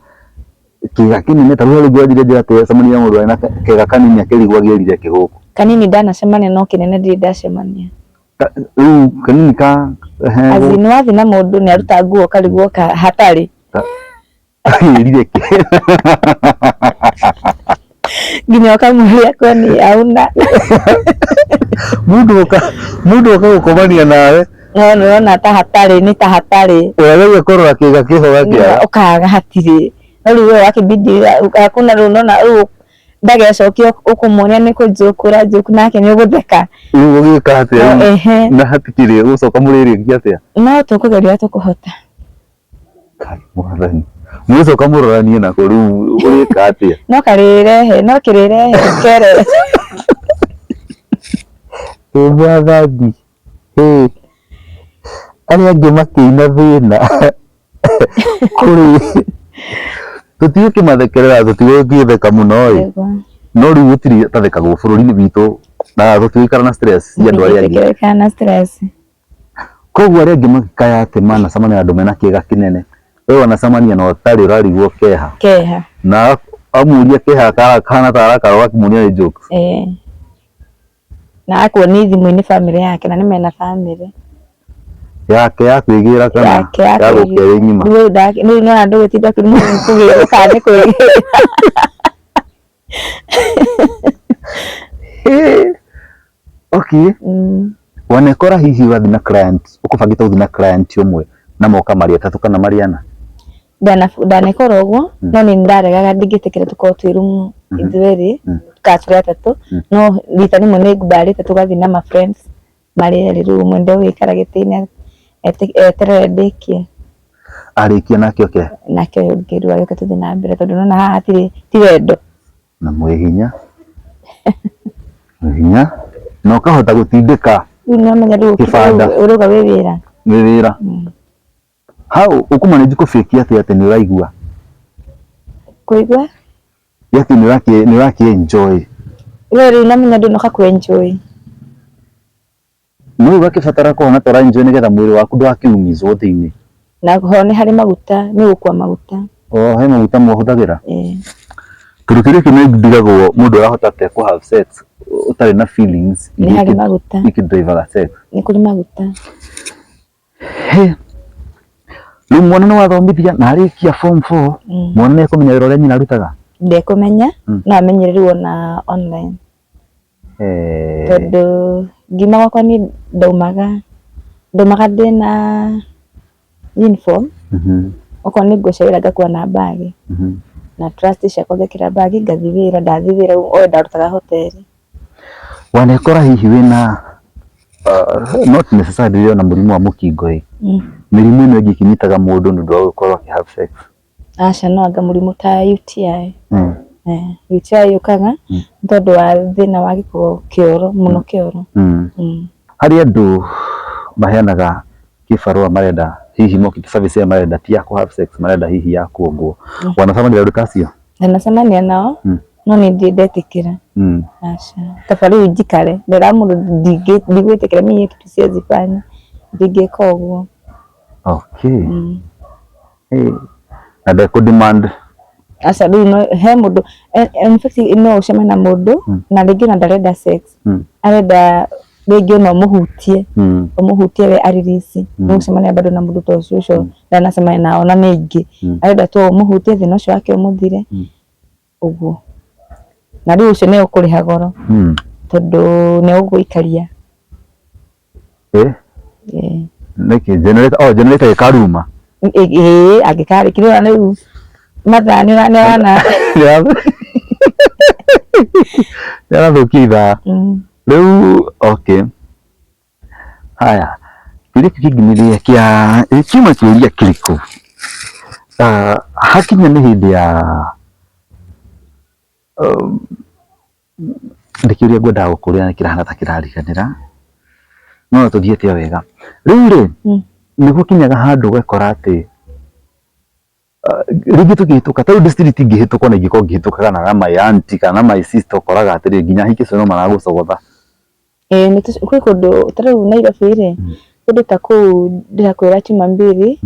kĩga kĩnene ta rĩu rĩngĩ wanjire njĩra atĩ wacemania na mũndũ wĩna kĩga kanini akĩrigwo agĩrire kĩgũkũ. Kanini ndanacemania no kĩnene ndirĩ ndacemania. Rĩu kanini ka As in wathiĩ na mũndũ nĩ aruta nguo ũkarigwo hatarĩ. Agĩrire kĩ? Nginya ũkamũria kwani hauna. Mũndũ oka mũndũ oka gũkomania nawe. No nĩũrona ta hatarĩ nĩ ta hatarĩ. Ũrageria kũrora kĩga kĩho gakĩaga. Ũkaga hatirĩ. No rĩu we wakĩbidi hakuna rĩu nona rĩu ndagecokia ũkũmuonia nĩ kũnjũkũra njũku nake nĩ ũgũtheka. Rĩu ũgĩka atĩa No, rĩu? ehe. Na hatikĩrĩ ũgũcoka mũrĩrĩkia atĩa? No tũkũgeria ũrĩa tũkũhota. Kai mwathani. Mũgũcoka mũroranie nako rĩu ũgĩka atĩa? No karĩrehe, no kĩrĩrehe kere. Ĩ mwathani. Hĩ. Arĩa angĩ makĩina thĩna. Kũrĩ tũtigũkĩmathekerera tũtigũgĩtheka mũno ĩ. No rĩu gũtirĩ tathekagwo bũrũri-inĩ witũ na tũtigũikara na stress cia andũ arĩa angĩ. Tũtingĩikara na stress. Koguo arĩa angĩ makĩkaya atĩ manacemania na andũ mena kĩega kĩnene, we wanacemania na ũtarĩ ũrarigwo keha. Keha. Na amũria keha kahana ta arakara ũgakĩmuonia nĩ jokes. Eh. Na akuonia thimũ-inĩ bamĩrĩ yake na nĩ mena bamĩrĩ. Yake ya kwĩgĩra kana Yake ya ya gũkĩa ĩ ng'ima. Rĩu rĩu nĩwona ndũgĩtinda kũgĩrwo kana nĩ kwĩgĩra. Okay. Wanekora hihi ũrathiĩ na client, ũkũbangĩte gũthiĩ na client ũmwe na moka marĩ atatũ kana marĩ ana? Ndanekora ũguo no nĩ ndaregaga ndingĩtĩkĩra tũkorwo twĩ rumu ithuerĩ kana tũrĩ atatũ no rita rĩmwe nĩ ngumbarĩte tũgathiĩ na ma friends marĩ erĩ rĩu ũmwe ndegũikara gĩtĩ-inĩ eterere ndĩkie. Arĩkia nake oke? Nake ũyũ ũngĩ rĩu agĩũke tũthiĩ na mbere tondũ nĩwona haha hatirĩ ti wendo. Na mwĩ hinya, mwĩ hinya na ũkahota gũtindĩka Rĩu nĩwamenya rĩu kĩbanda. Ũrauga wĩ wĩra. Wĩ wĩra. How ũkũmanage kũ fake atĩa atĩ nĩ ũraigua? Kũigua? Atĩ nĩ ũrakĩ enjoy. We rĩu namenya ndũnoka kũ enjoy. No ũgakĩbatara kũhona ta ũra enjoy nĩgetha mwĩrĩ waku ndũgakĩumizwo thĩinĩ. Na ho nĩ harĩ maguta, nĩ ũgũkua maguta. Oh, he maguta mũhũthagĩra? Ĩĩ. Tondũ kĩrĩa kĩmwe ndigagwo mũndũ arahota atĩa kũ have sex ũtarĩ na feelings Nĩ harĩ maguta. ikĩ drive sex. Nĩ kũrĩ maguta. He. Rĩu mwana nĩ wathomithia na arĩkia form 4, mwana nĩ ekũmenya wĩra ũrĩa nyina arutaga? Ndekũmenya, no amenyere rĩu ona online. Tondũ ngiuma gwakwa niĩ ndaumaga ndĩna uniform, okorwo nĩ nguo cia wĩra ngakua na bag, na trust ciakwa ngekĩra bag ngathiĩ wĩra, ndathiĩ wĩra o ndarutaga hoteri. Wanekora hihi wĩna not necessarily ona mũrimũ wa mũkingo ĩ, mĩrimũ ĩno ĩngĩ ĩkĩnyitaga mũndũ nĩ ũndũ wa gũkorwo akĩ have sex? Aca no anga mũrimũ ta UTI. UTI yũkaga nĩ tondũ wa thĩna wa gĩko kĩoro mũno kĩoro. Harĩ andũ maheanaga kĩbarũa marenda hihi mokĩte service ĩyo marenda ti ya kũ have sex marenda hihi ya kuongwo. Wanacemania na andũ ta acio? Ndanacemania nao no niĩ ndirĩ ndetĩkĩra. Aca. Kaba rĩu njikare ndera mũndũ ndigwĩtĩkĩra mimi hiyo kitu siwezi fanya. Ndingĩka ũguo. Okay. Hey. Na ndekũ demand Aca rĩu no he mũndũ in fact no ũcemanie na mũndũ na rĩngĩ ona ndarenda sex. Arenda Rĩngĩ no ũmũhutie, ũmũhutie we aririsi, nĩũgũcemania bado na mũndũ ta ũcio ũcio ndanacemania nao na nĩ aingĩ. Arenda tu ũmũhutie thĩna ũcio wake ũmũthire, ũguo. Na rĩu ũcio nĩ ũkũrĩha goro tondũ nĩ ũgũikaria. Eh? Nĩkĩ generator, oh, generator ĩkaruma. Ĩĩ, angĩkarĩkia rĩu mathaa nĩ ũrana. Nĩ arathũkia ithaa. Rĩu okay. Haya, kĩũria kĩu kĩngĩ nĩ kĩa kiuma kĩũria kĩrĩkũ? Ah, hakinya nĩ hĩndĩ ya nĩ kĩũria ngwendaga gũkũria na kĩrahana ta kĩrariganĩra no tũthiĩte o wega. Rĩu rĩ, nĩ gũkinyaga handũ ũgakora atĩ rĩngĩ tũkĩhĩtũka ta rĩu ndĩ street ngĩhĩtũka ona ingĩkorwo ngĩhĩtũkaga na my auntie kana my sister ũkoraga atĩrĩrĩ nginya ahiki acio no maragũcogotha. Ĩĩ nĩ kwĩ kũndũ ta rĩu Nairobi rĩ, kũndũ ta kũu ndĩrakwĩra chuma mbili,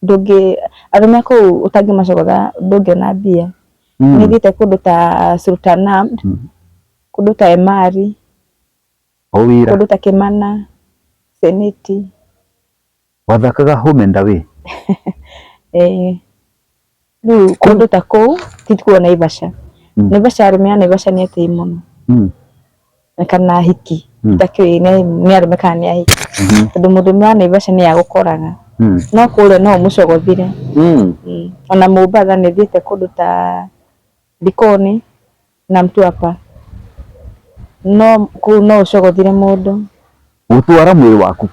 ndũngĩ arũme a kũu ũtangĩmacogotha ndũngĩona mbia. Nĩ thiĩte kũndũ ta Sultan Ahmed, kũndũ ta Emali, O wĩra. Kũndũ ta Kĩmana, Seneti. Wathakaga home and away? Ĩĩ. Rĩu kũndũ ta kũu ti kuo Naivasha. Naivasha arũme a Naivasha nĩ etĩi mũno. Kana ahiki. Itakĩũĩ nĩ arũme kana nĩ ahiki. Tondũ mũndũrũme wa Naivasha nĩ agũkoraga. No kũrĩa no ũmũcogothire. Ona Mombatha nĩ thiĩte kũndũ ta Likoni na Mtwapa. No kũu no ũcogothire mũndũ. Gũtwara mwĩrĩ waku.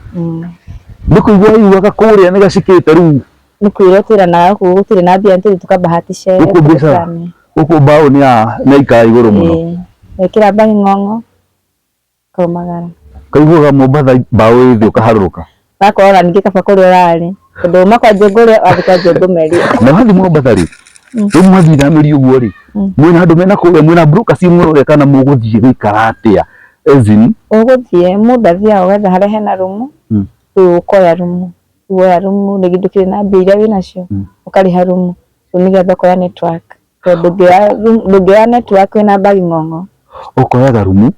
Nĩ kũigua waiguaga kũrĩa nĩ gacikĩte rĩu. Nĩ kwĩrwo twĩranaga gũkũ gũtirĩ na mbia nĩtũthiĩ tũkabahatishe Gũkũ biacara gũkũ mbaũ nĩ ya nĩ ikara igũrũ mũno. Wekĩra mbagi ng'ong'o ũkaumagara. Kaiguaga Mombatha mbaũ ĩ thĩ ũkaharũrũka. Gakorwo ona ningĩ kaba kũrĩa ũrarĩ tondũ uma kwa Njũngũrĩ wathiĩ kwa Njũngũmeri. Na wathiĩ Mombatha rĩ, rĩu mwathiĩ ithamĩrio ũguo rĩ, mwĩna andũ mena kũrĩa mwĩna broker ciĩ mũrore kana mũgũthiĩ gũikara atĩa? As in Ũgũthiĩ mũndũ athiaga ũgetha harĩa hena rumu, rĩu ũkoya rumu, woya rumu rĩngĩ ndũkĩrĩ na mbia iria wĩnacio, ũkarĩha rumu rĩu nĩgetha ũkoya network tondũ ndũngĩoya network wĩna mbagi ng'ong'o. Ũkoyaga rumu,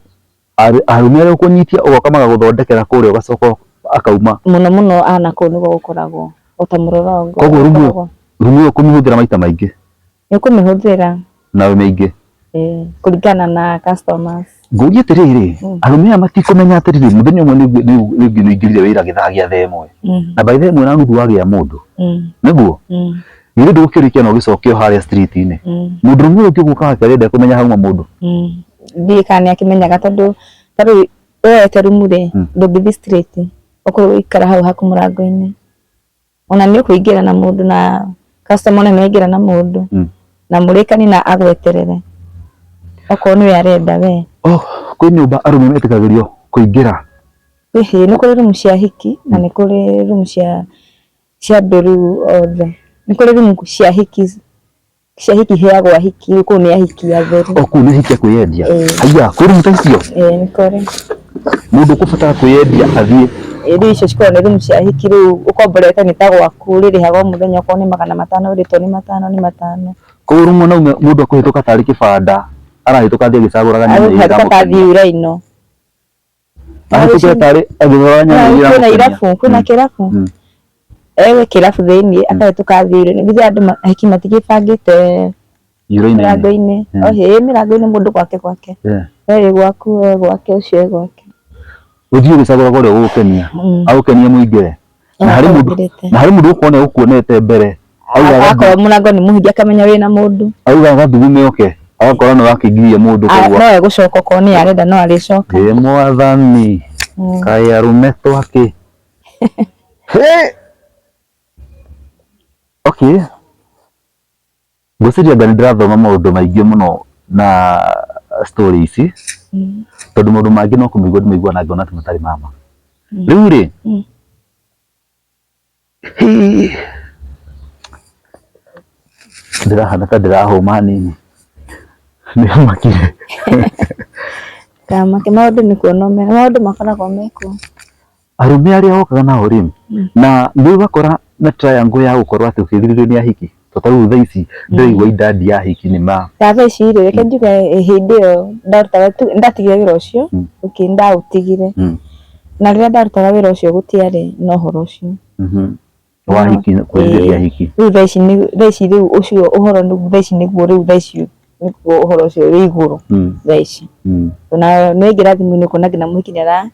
arũme arĩa ũkũnyitia ũgoka magagũthondekera kũrĩa ũgacoka akauma. Mũno mũno a nakũu nĩguo gũkoragwo o ta mũrũrongo. Koguo rumu rumu ĩyo ũkũmĩhũthĩra maita maingĩ? Nĩ ũkũmĩhũthĩra. Na mĩingĩ? Ĩĩ, kũringana na customers. Ngũrie atĩrĩrĩ, arũme aya matikũmenya atĩrĩrĩ, mũthenya ũmwe nĩ ũingĩrire wĩra gĩthaa gĩa thaa ĩmwe na by thaa ĩmwe na nuthu wagĩa mũndũ, nĩguo? Githĩ ndũgũkĩrĩkia na ũgĩcoke o harĩa street-inĩ? Mũndũrũme ũyũ ũngĩ ũgũka wake arenda kũmenya hauma mũndũ. Ndiũĩ kana nĩ akĩmenyaga tondũ ta rĩu woete rumu rĩ, ndũngĩthiĩ straight, ũkũikara hau haku mũrango-inĩ. Ona nĩ ũkũingĩra na mũndũ na customer ona nĩ aingĩra na mũndũ na mũrĩkanie na agweterere okorwo nĩwe arenda we. Oh, kwĩ nyũmba arũme metĩkagĩrio kũingĩra? Ĩhĩ, nĩ kũrĩ rumu cia ahiki na nĩ kũrĩ rumu cia cia andũ rĩu othe. Nĩ kũrĩ rumu cia ahiki cia ahiki iheagwo ahiki, rĩu kũu nĩ ahiki atheru. O kũu nĩ ahiki a kwĩyendia? Haiya, kwĩ rumu ta icio? Ĩĩ nĩ kũrĩ. Mũndũ ũkũbatara kwĩyendia athiĩ? Ĩĩ rĩu icio cikoragwo nĩ rumu cia ahiki rĩu ũkomborete nĩ ta gwaku, ũrĩrĩhaga o mũthenya okorwo nĩ 500 ũrĩtwo nĩ matano nĩ matano. Koguo rumu mwanaume mũndũ akũhĩtũka tarĩ kĩbanda arahĩtũka athiĩ agĩcagũraga nyanya iria Arahĩtũka ta iramũkenia. athiĩ uraino. Ahĩtũkĩra tarĩ agĩrora nyanya iria Kwĩna iramũkenia. irabu, kwĩna kĩrabu. Ewe kĩrabu thĩiniĩ akahĩtũka athiĩ uraino. Githĩ andũ ahiki matigĩbangĩte Uraino-inĩ. mĩrango-inĩ. Ĩĩ mĩrango-inĩ mũndũ gwake gwake. We wĩ gwaku, we gwake, ũcio e gwake. Ũthiĩ ũgĩcagũraga ũrĩa ũgũgũkenia, agũkenia mũingĩre. Na harĩ mũndũ na harĩ mũndũ ũgũkorwo nĩ agũkuonete mbere. Akorwo mũrango nĩ mũhinge akamenya wĩna mũndũ. Auga gathugume oke, agakora nĩ wakĩngiria mũndũ koguo. No egũcoka okorwo nĩye arenda no arĩcoka. Ĩ mwathani, kaĩ arũme twakĩ. Okay. Ngwĩciria anga nĩ ndĩrathoma maũndũ maingĩ mũno na story ici, tondũ maũndũ mangĩ no kũmaigua ndĩmaiguaga na ngona ta matarĩ ma ma. Rĩu rĩ, ndĩrahana ta ndĩrahũma hanini, nĩmakire. Ndũkamake maũndũ nĩ kuona ũmena, maũndũ makoragwo mekuo. Arũme arĩa wokaga nao rĩ, na nĩ ũgakora na triangle ya gũkorwo atĩ ũkĩthirĩrio nĩ ahiki. To ta rĩu thaa ici ndĩraigua idadi ya ahiki nĩ ma Ta thaa ici rĩ, reke njuge hĩndĩ ĩyo ndarutaga ndatigire wĩra ũcio, okay ndaũtigire. Na rĩrĩa ndarutaga wĩra ũcio gũtiarĩ na ũhoro ũcio. Wa ahiki kwĩrirĩria ahiki. Rĩu thaa ici thaa ici rĩu ũcio ũhoro thaa ici nĩguo rĩu thaa ici nĩguo ũhoro ũcio wĩ igũrũ thaa ici. Ona nĩ waingĩra thimũ-inĩ ũkona nginya mũhiki nĩ ara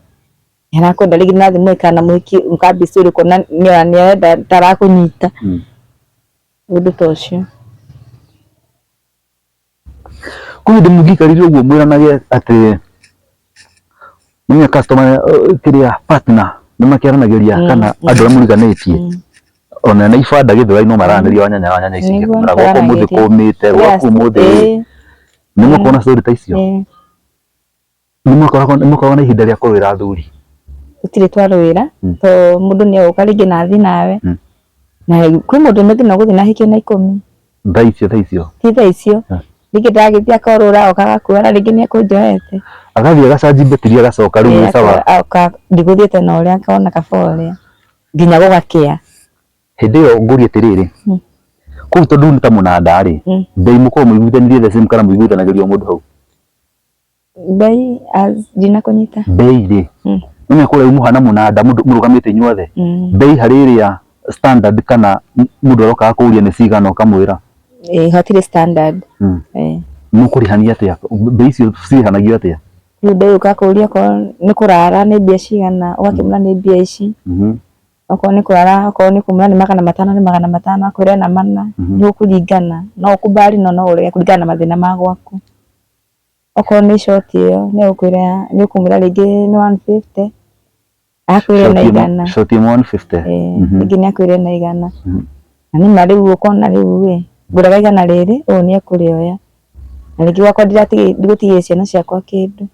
nĩarakwenda rĩngĩ na thimũ kana mũhiki mũkambia story ũkona nĩarenda ta arakũnyita ũndũ ta ũcio. Kwĩ hĩndĩ mũngĩikarire ũguo mwĩranage atĩ nĩnya customer kĩrĩa partner nĩ makĩaranagĩria kana andũ arĩa mũriganĩtie ona na ibanda gĩthũrai no maranĩria wanyanya wanyanya ici Nĩguo ingĩ gwakwa ũmũthĩ nĩtwaranagĩria. kũmĩte gwaku ũmũthĩ nĩ mũkoragwo na story ta icio? Nĩ mũkoragwo na ihinda rĩa kũrũĩra athuri? Tũtirĩ twarũĩra to mũndũ nĩ egũka rĩngĩ na athiĩ nawe na kwĩ mũndũ ũngĩ no gũthiĩ na ahikio na ikũmi. Thaa icio thaa icio? Ti thaa icio rĩngĩ ndagĩthiĩ akorũra oka agakuoya rĩngĩ nĩ ekũnjoete. Agathiĩ agacanji mbetiri agacoka rĩu nĩ sawa. Oka ndigũthiĩte na ũrĩa akona kaba ũrĩa nginya gũgakĩa. Hĩndĩ ĩyo ngũrie atĩrĩrĩ, kũu tondũ nĩ ta mũnanda rĩ, mbei mũkoragwo mũiguithanĩirie the same kana mũiguithanagĩria o mũndũ hau? Mbei ndinakũnyita. Mbei rĩ, nĩ kũrĩa mũhana mũnanda mũrũgamĩte inyuothe, mbei harĩ ĩrĩa standard kana mũndũ aroka akũria nĩ cigana ũkamwĩra? Ĩĩ hatirĩ standard. Mũkũrĩhania atĩa? Mbei icio cirĩhanagio atĩa? Rĩu mbei ũgakũria okorwo nĩ kũrara nĩ mbia cigana, ũgakĩmwĩra nĩ mbia ici. Okorwo nĩ kũrara okorwo nĩ kumwĩra nĩ 500 nĩ 500 akwĩre na mana, nĩ ũkũringana no ũkubali no no ũrege kũringana na mathĩna ma gwaku. Okorwo nĩ short ĩyo nĩ egũkwĩra nĩ ũkũmwĩra rĩngĩ nĩ 150 akwĩre na 100. Short ĩmwe 150? Ĩĩ rĩngĩ nĩ akwĩre na 100. Na nĩ ma rĩu ũkona rĩu ĩ ngũraga 100 rĩrĩ ũyũ nĩ ekũrĩoya. Na rĩngĩ gwakwa ndigũtigĩria ciana ciakwa kĩndũ.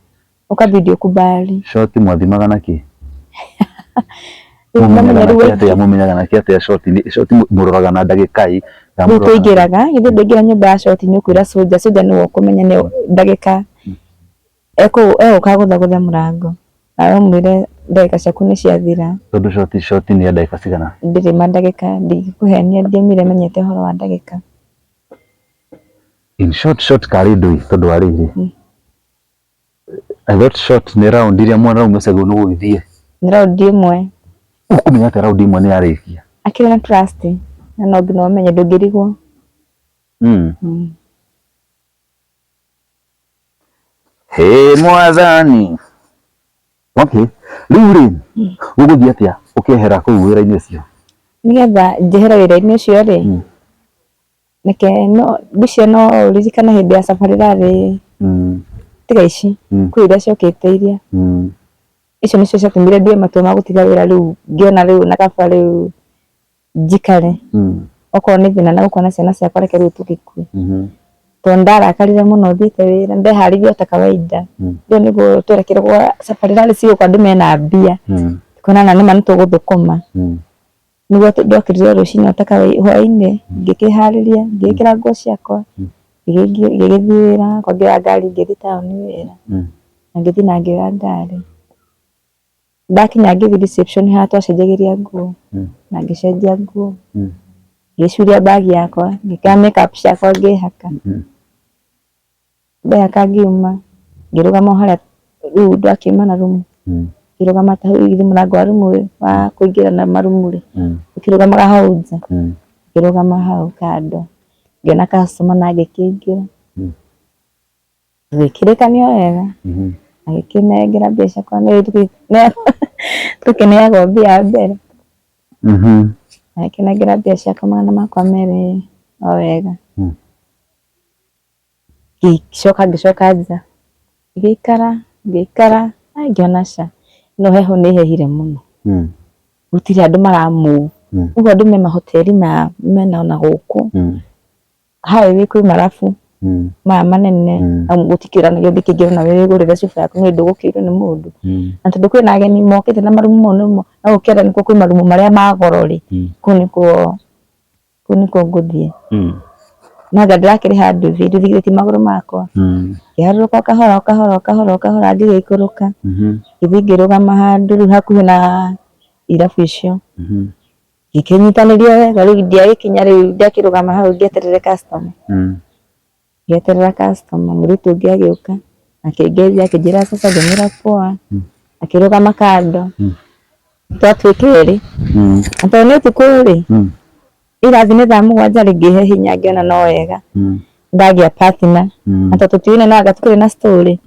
Ũkabidi ũkubali. Short mwathimaga na kĩ? Mũmenyaga na kĩ atĩa? Mũmenyaga na kĩ atĩa short short mũroraga na ndagĩka ĩ? Rĩu tũingĩraga, githĩ ndũingĩra nyũmba ya short nĩ ũkwĩra soldier, soldier nĩwe ũkũmenya nĩ ndagĩka egũka agũthagũthe mũrango nawe ũmwĩre ndagĩka ciaku nĩ ciathira. Tondũ short short nĩ ya ndagĩka cigana? Ndĩrĩ ma ndagĩka, ndingĩkũhenia ndiaumire menyete ũhoro wa ndagĩka. In short short karĩ ndũĩ tondũ wa rĩrĩ. I thought short nĩ round iria mwana ũcio agĩrĩirwo nĩ gũgĩthiĩ. Nĩ round ĩmwe. Ũkũmenya atĩa round ĩmwe nĩ yarĩkia? Akĩrĩ na trust na no nginya ũmenye ndũngĩrigwo. Hĩ mwathani. Okay. Rĩu rĩ, gũgũthiĩ atĩa ũkehera kũu wĩra-inĩ ũcio? Nĩgetha njehere wĩra-inĩ ũcio rĩ, Reke no ngwĩciria no ũririkane hĩndĩ ya Safari Rally tiga ici, kwĩ iria ciokĩte iria, icio nĩcio ciatũmire ndue matua ma gũtiga wĩra rĩu ngĩona rĩu na kaba rĩu njikare, okorwo nĩ thĩna na gũkua na ciana ciakwa reke rĩu tũgĩkue. Tondũ nĩndarakarire mũno thiĩte wĩra, nĩndeharĩirie o ta kawaida, rĩu nĩguo twerekeire gwa Safari Rally cigũka andũ mena mbia, tũkona nĩma nĩtũgũthũkũma. Nĩguo ndokĩrire rũcinĩ o ta kawaida hwainĩ ngĩkĩharĩria ngĩkĩra nguo ciakwa ngĩgĩthiĩ wĩra wakwa ngĩoya ngari ngĩthiĩ taũni wĩra na ngĩthiĩ na ngĩoya ngari. Ndakinya ngĩthiĩ reception harĩa twacenjagĩria nguo na ngĩcenjia nguo ngĩcuria bag yakwa ngĩkĩra make up ciakwa ngĩhaka. Ndehaka ngiuma ngĩrũgama o harĩa rĩu ndakiuma na rumu ngĩrũgama ta hau githĩ mũrango wa rumu wa kũingĩra na marumu rĩ ũkĩrũgamaga hau nja ngĩrũgama hau kando ngĩona customer na ngĩkĩingĩra tũgĩkĩrĩkania wega agĩkĩnengera mbia ciakwa tũkĩneagwo mbia mbere agĩkĩnengera mbia ciakwa 200 o wega. Ngĩcoka ngĩcoka nja, ngĩikara ngĩikara ngĩona aca, ĩno heho nĩ ĩhehire mũno, gũtirĩ andũ mara move, ũguo andũ me mahoteri mena na gũkũ, highway kwĩ marabu maya manene, gũtikĩũranagio ndũngĩkĩingĩra na wĩgũrĩre cuba yaku nĩ ndũgũkĩirwo nĩ mũndũ, na tondũ kwĩna ageni mokĩte na marumu mau nĩmo, no ũkĩenda nĩkuo kwĩ marumu marĩa ma goro rĩ, kũu nĩkuo Kũu nĩkuo ngũthiĩ. No anga ndĩrakĩrĩha nduthi, nduthi githĩ ti magũrũ makwa. Ngĩharũrũka o kahora o kahora o kahora o kahora ngĩgĩikũrũka. Ngĩthiĩ ngĩrũgama handũ rĩu hakuhĩ na irabu icio. Ngĩkĩnyitanĩria wega rĩu ndiagĩkinya rĩu ndiakĩrũgama hau ngĩeterere customer. Ngĩeterera customer mũirĩtu ũngĩ agĩũka akĩngeithia akĩnjĩra sasa, ngĩmwĩra poa, akĩrũgama kando. Twatuĩka erĩ. Na tondũ nĩ ũtukũ rĩ, irathi nĩ thaa 7 rĩ, ngĩhe hinya ngĩona no wega. Ndagĩa partner. Na tondũ tũtiũĩ no anga tũkĩrĩ na story.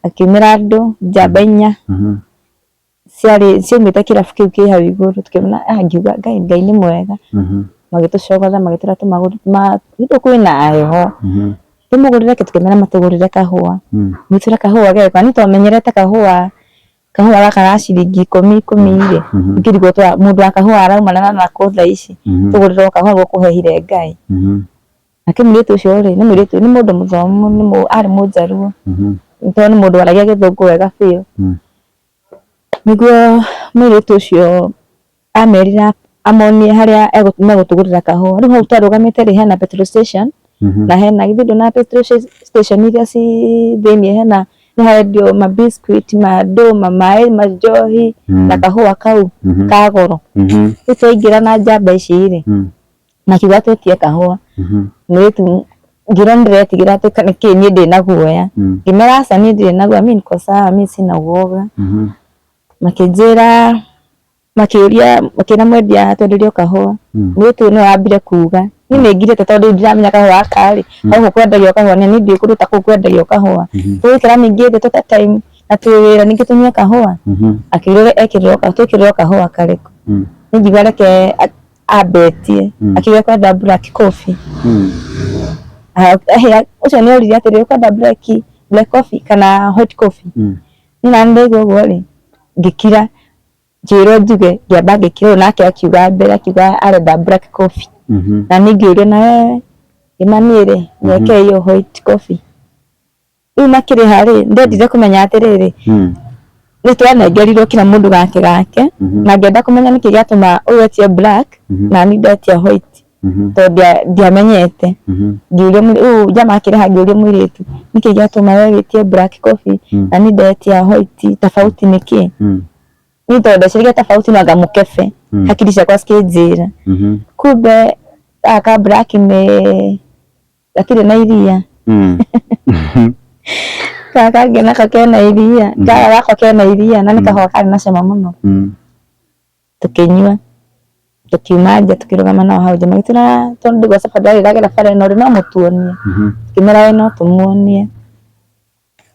Akiumĩra andũ njamba 4 ciarĩ ciaumĩte kĩrabu kĩu kĩ hau igũrũ, tũkĩona ah, ngiuga Ngai Ngai nĩ mwega. Magĩtũcogotha magĩtwĩra tũmagũrĩre nĩ kwĩna heho, tũmũgũrĩre kĩ, tũkĩmera matũgũrĩre kahũa. Magĩtwĩra kahũa geko, na niĩ twamenyerete kahũa kahũa gaka ga ciringi ikũmi ikũmi rĩ, ngĩrigwo mũndũ wa kahũa araumana nakũ thaa ici, tũgũrĩrwo kahũa gũkũ hehire Ngai. Nake mũirĩtu ũcio rĩ, nĩ mũirĩtu nĩ mũndũ mũthomu, nĩ arĩ mũnjaruo, tondũ nĩ mũndũ waragia gĩthũngũ wega biũ. Nĩguo mũirĩtu ũcio amerire amonie harĩa megũtũgũrĩra kahũa. Rĩu hau twarũgamĩte rĩ, hena petrol station, na hena githĩ ndũona petrol station iria ci thĩiniĩ, hena nĩ harendio ma biscuit, ma ndũma, maĩ, manjohi na kahũa kau ka goro. Rĩu twaingĩra na njamba ici rĩ, makiuga twĩtie kahũa. Mũirĩtu ngĩrwo nĩndĩretigĩra atĩ nĩkĩ niĩ ndĩna guoya. Ngĩmera aca niĩ ndirĩ na guoya, mi niko sawa, mi sina uoga. Makĩnjĩra makĩũria makĩra mwendia atwenderie o kahũa. Mũirĩtu ũyũ nĩwe wambire kuga, niĩ nĩ ngirĩte tondũ rĩu ndiramenya kahũa gaka rĩ, gũkũ kwendagio kahũa na niĩ ndiũĩ kũndũ ta kũu kwendagio kahũa. Tũgũikara ningĩ thĩ tũte time na twĩ wĩra ningĩ tũnyue kahũa. Akĩũria ekĩrĩrwo twĩkĩrĩrwo kahũa karĩkũ. Niĩ ngiuga reke ambetie, akiuga kwenda black coffee. Ũcio nĩ oririe atĩrĩrĩ, ũkwenda black coffee kana white coffee? Niĩ nani ndaigua ũguo rĩ, ngĩkira, ngĩrwo njuge, ngĩamba ngĩkira, ũyũ nake akiuga mbere akiuga arenda black coffee. Na niĩ ngĩũrio nawe ngĩma niĩ rĩ, nyeke hiyo white coffee. Rĩu makĩrĩha rĩ, ndendire kũmenya atĩrĩrĩ, nĩ twanengerirwo kila mũndũ gake gake, na ngĩenda kũmenya nĩkĩ gĩatũma ũyũ etie black na niĩ ndetia white, tondũ ndiamenyete. Ngĩũria ũyũ jamaa akĩrĩha, ngĩũria mũirĩtu, nĩkĩ gĩatũma we wĩtie black coffee na niĩ ndetia white, tofauti nĩ kĩ? Niĩ tondũ ndeciragia tofauti no anga mũkebe, hakiri ciakwa cikĩnjĩra. Kumbe gaka ka black nĩ gatirĩ na iria. Gaka kangĩ nako kena iria, gaka gakwa kena iria na nĩ kahũa karĩ na cama mũno. Tũkĩnyua, tũkiuma nja tũkĩrũgama nao hau nja magĩtwĩra tondũ ndaigua tafadhali ndagera bara ĩno rĩ, no mũtuonie. Tũkĩmera ĩĩ no tũmuonie.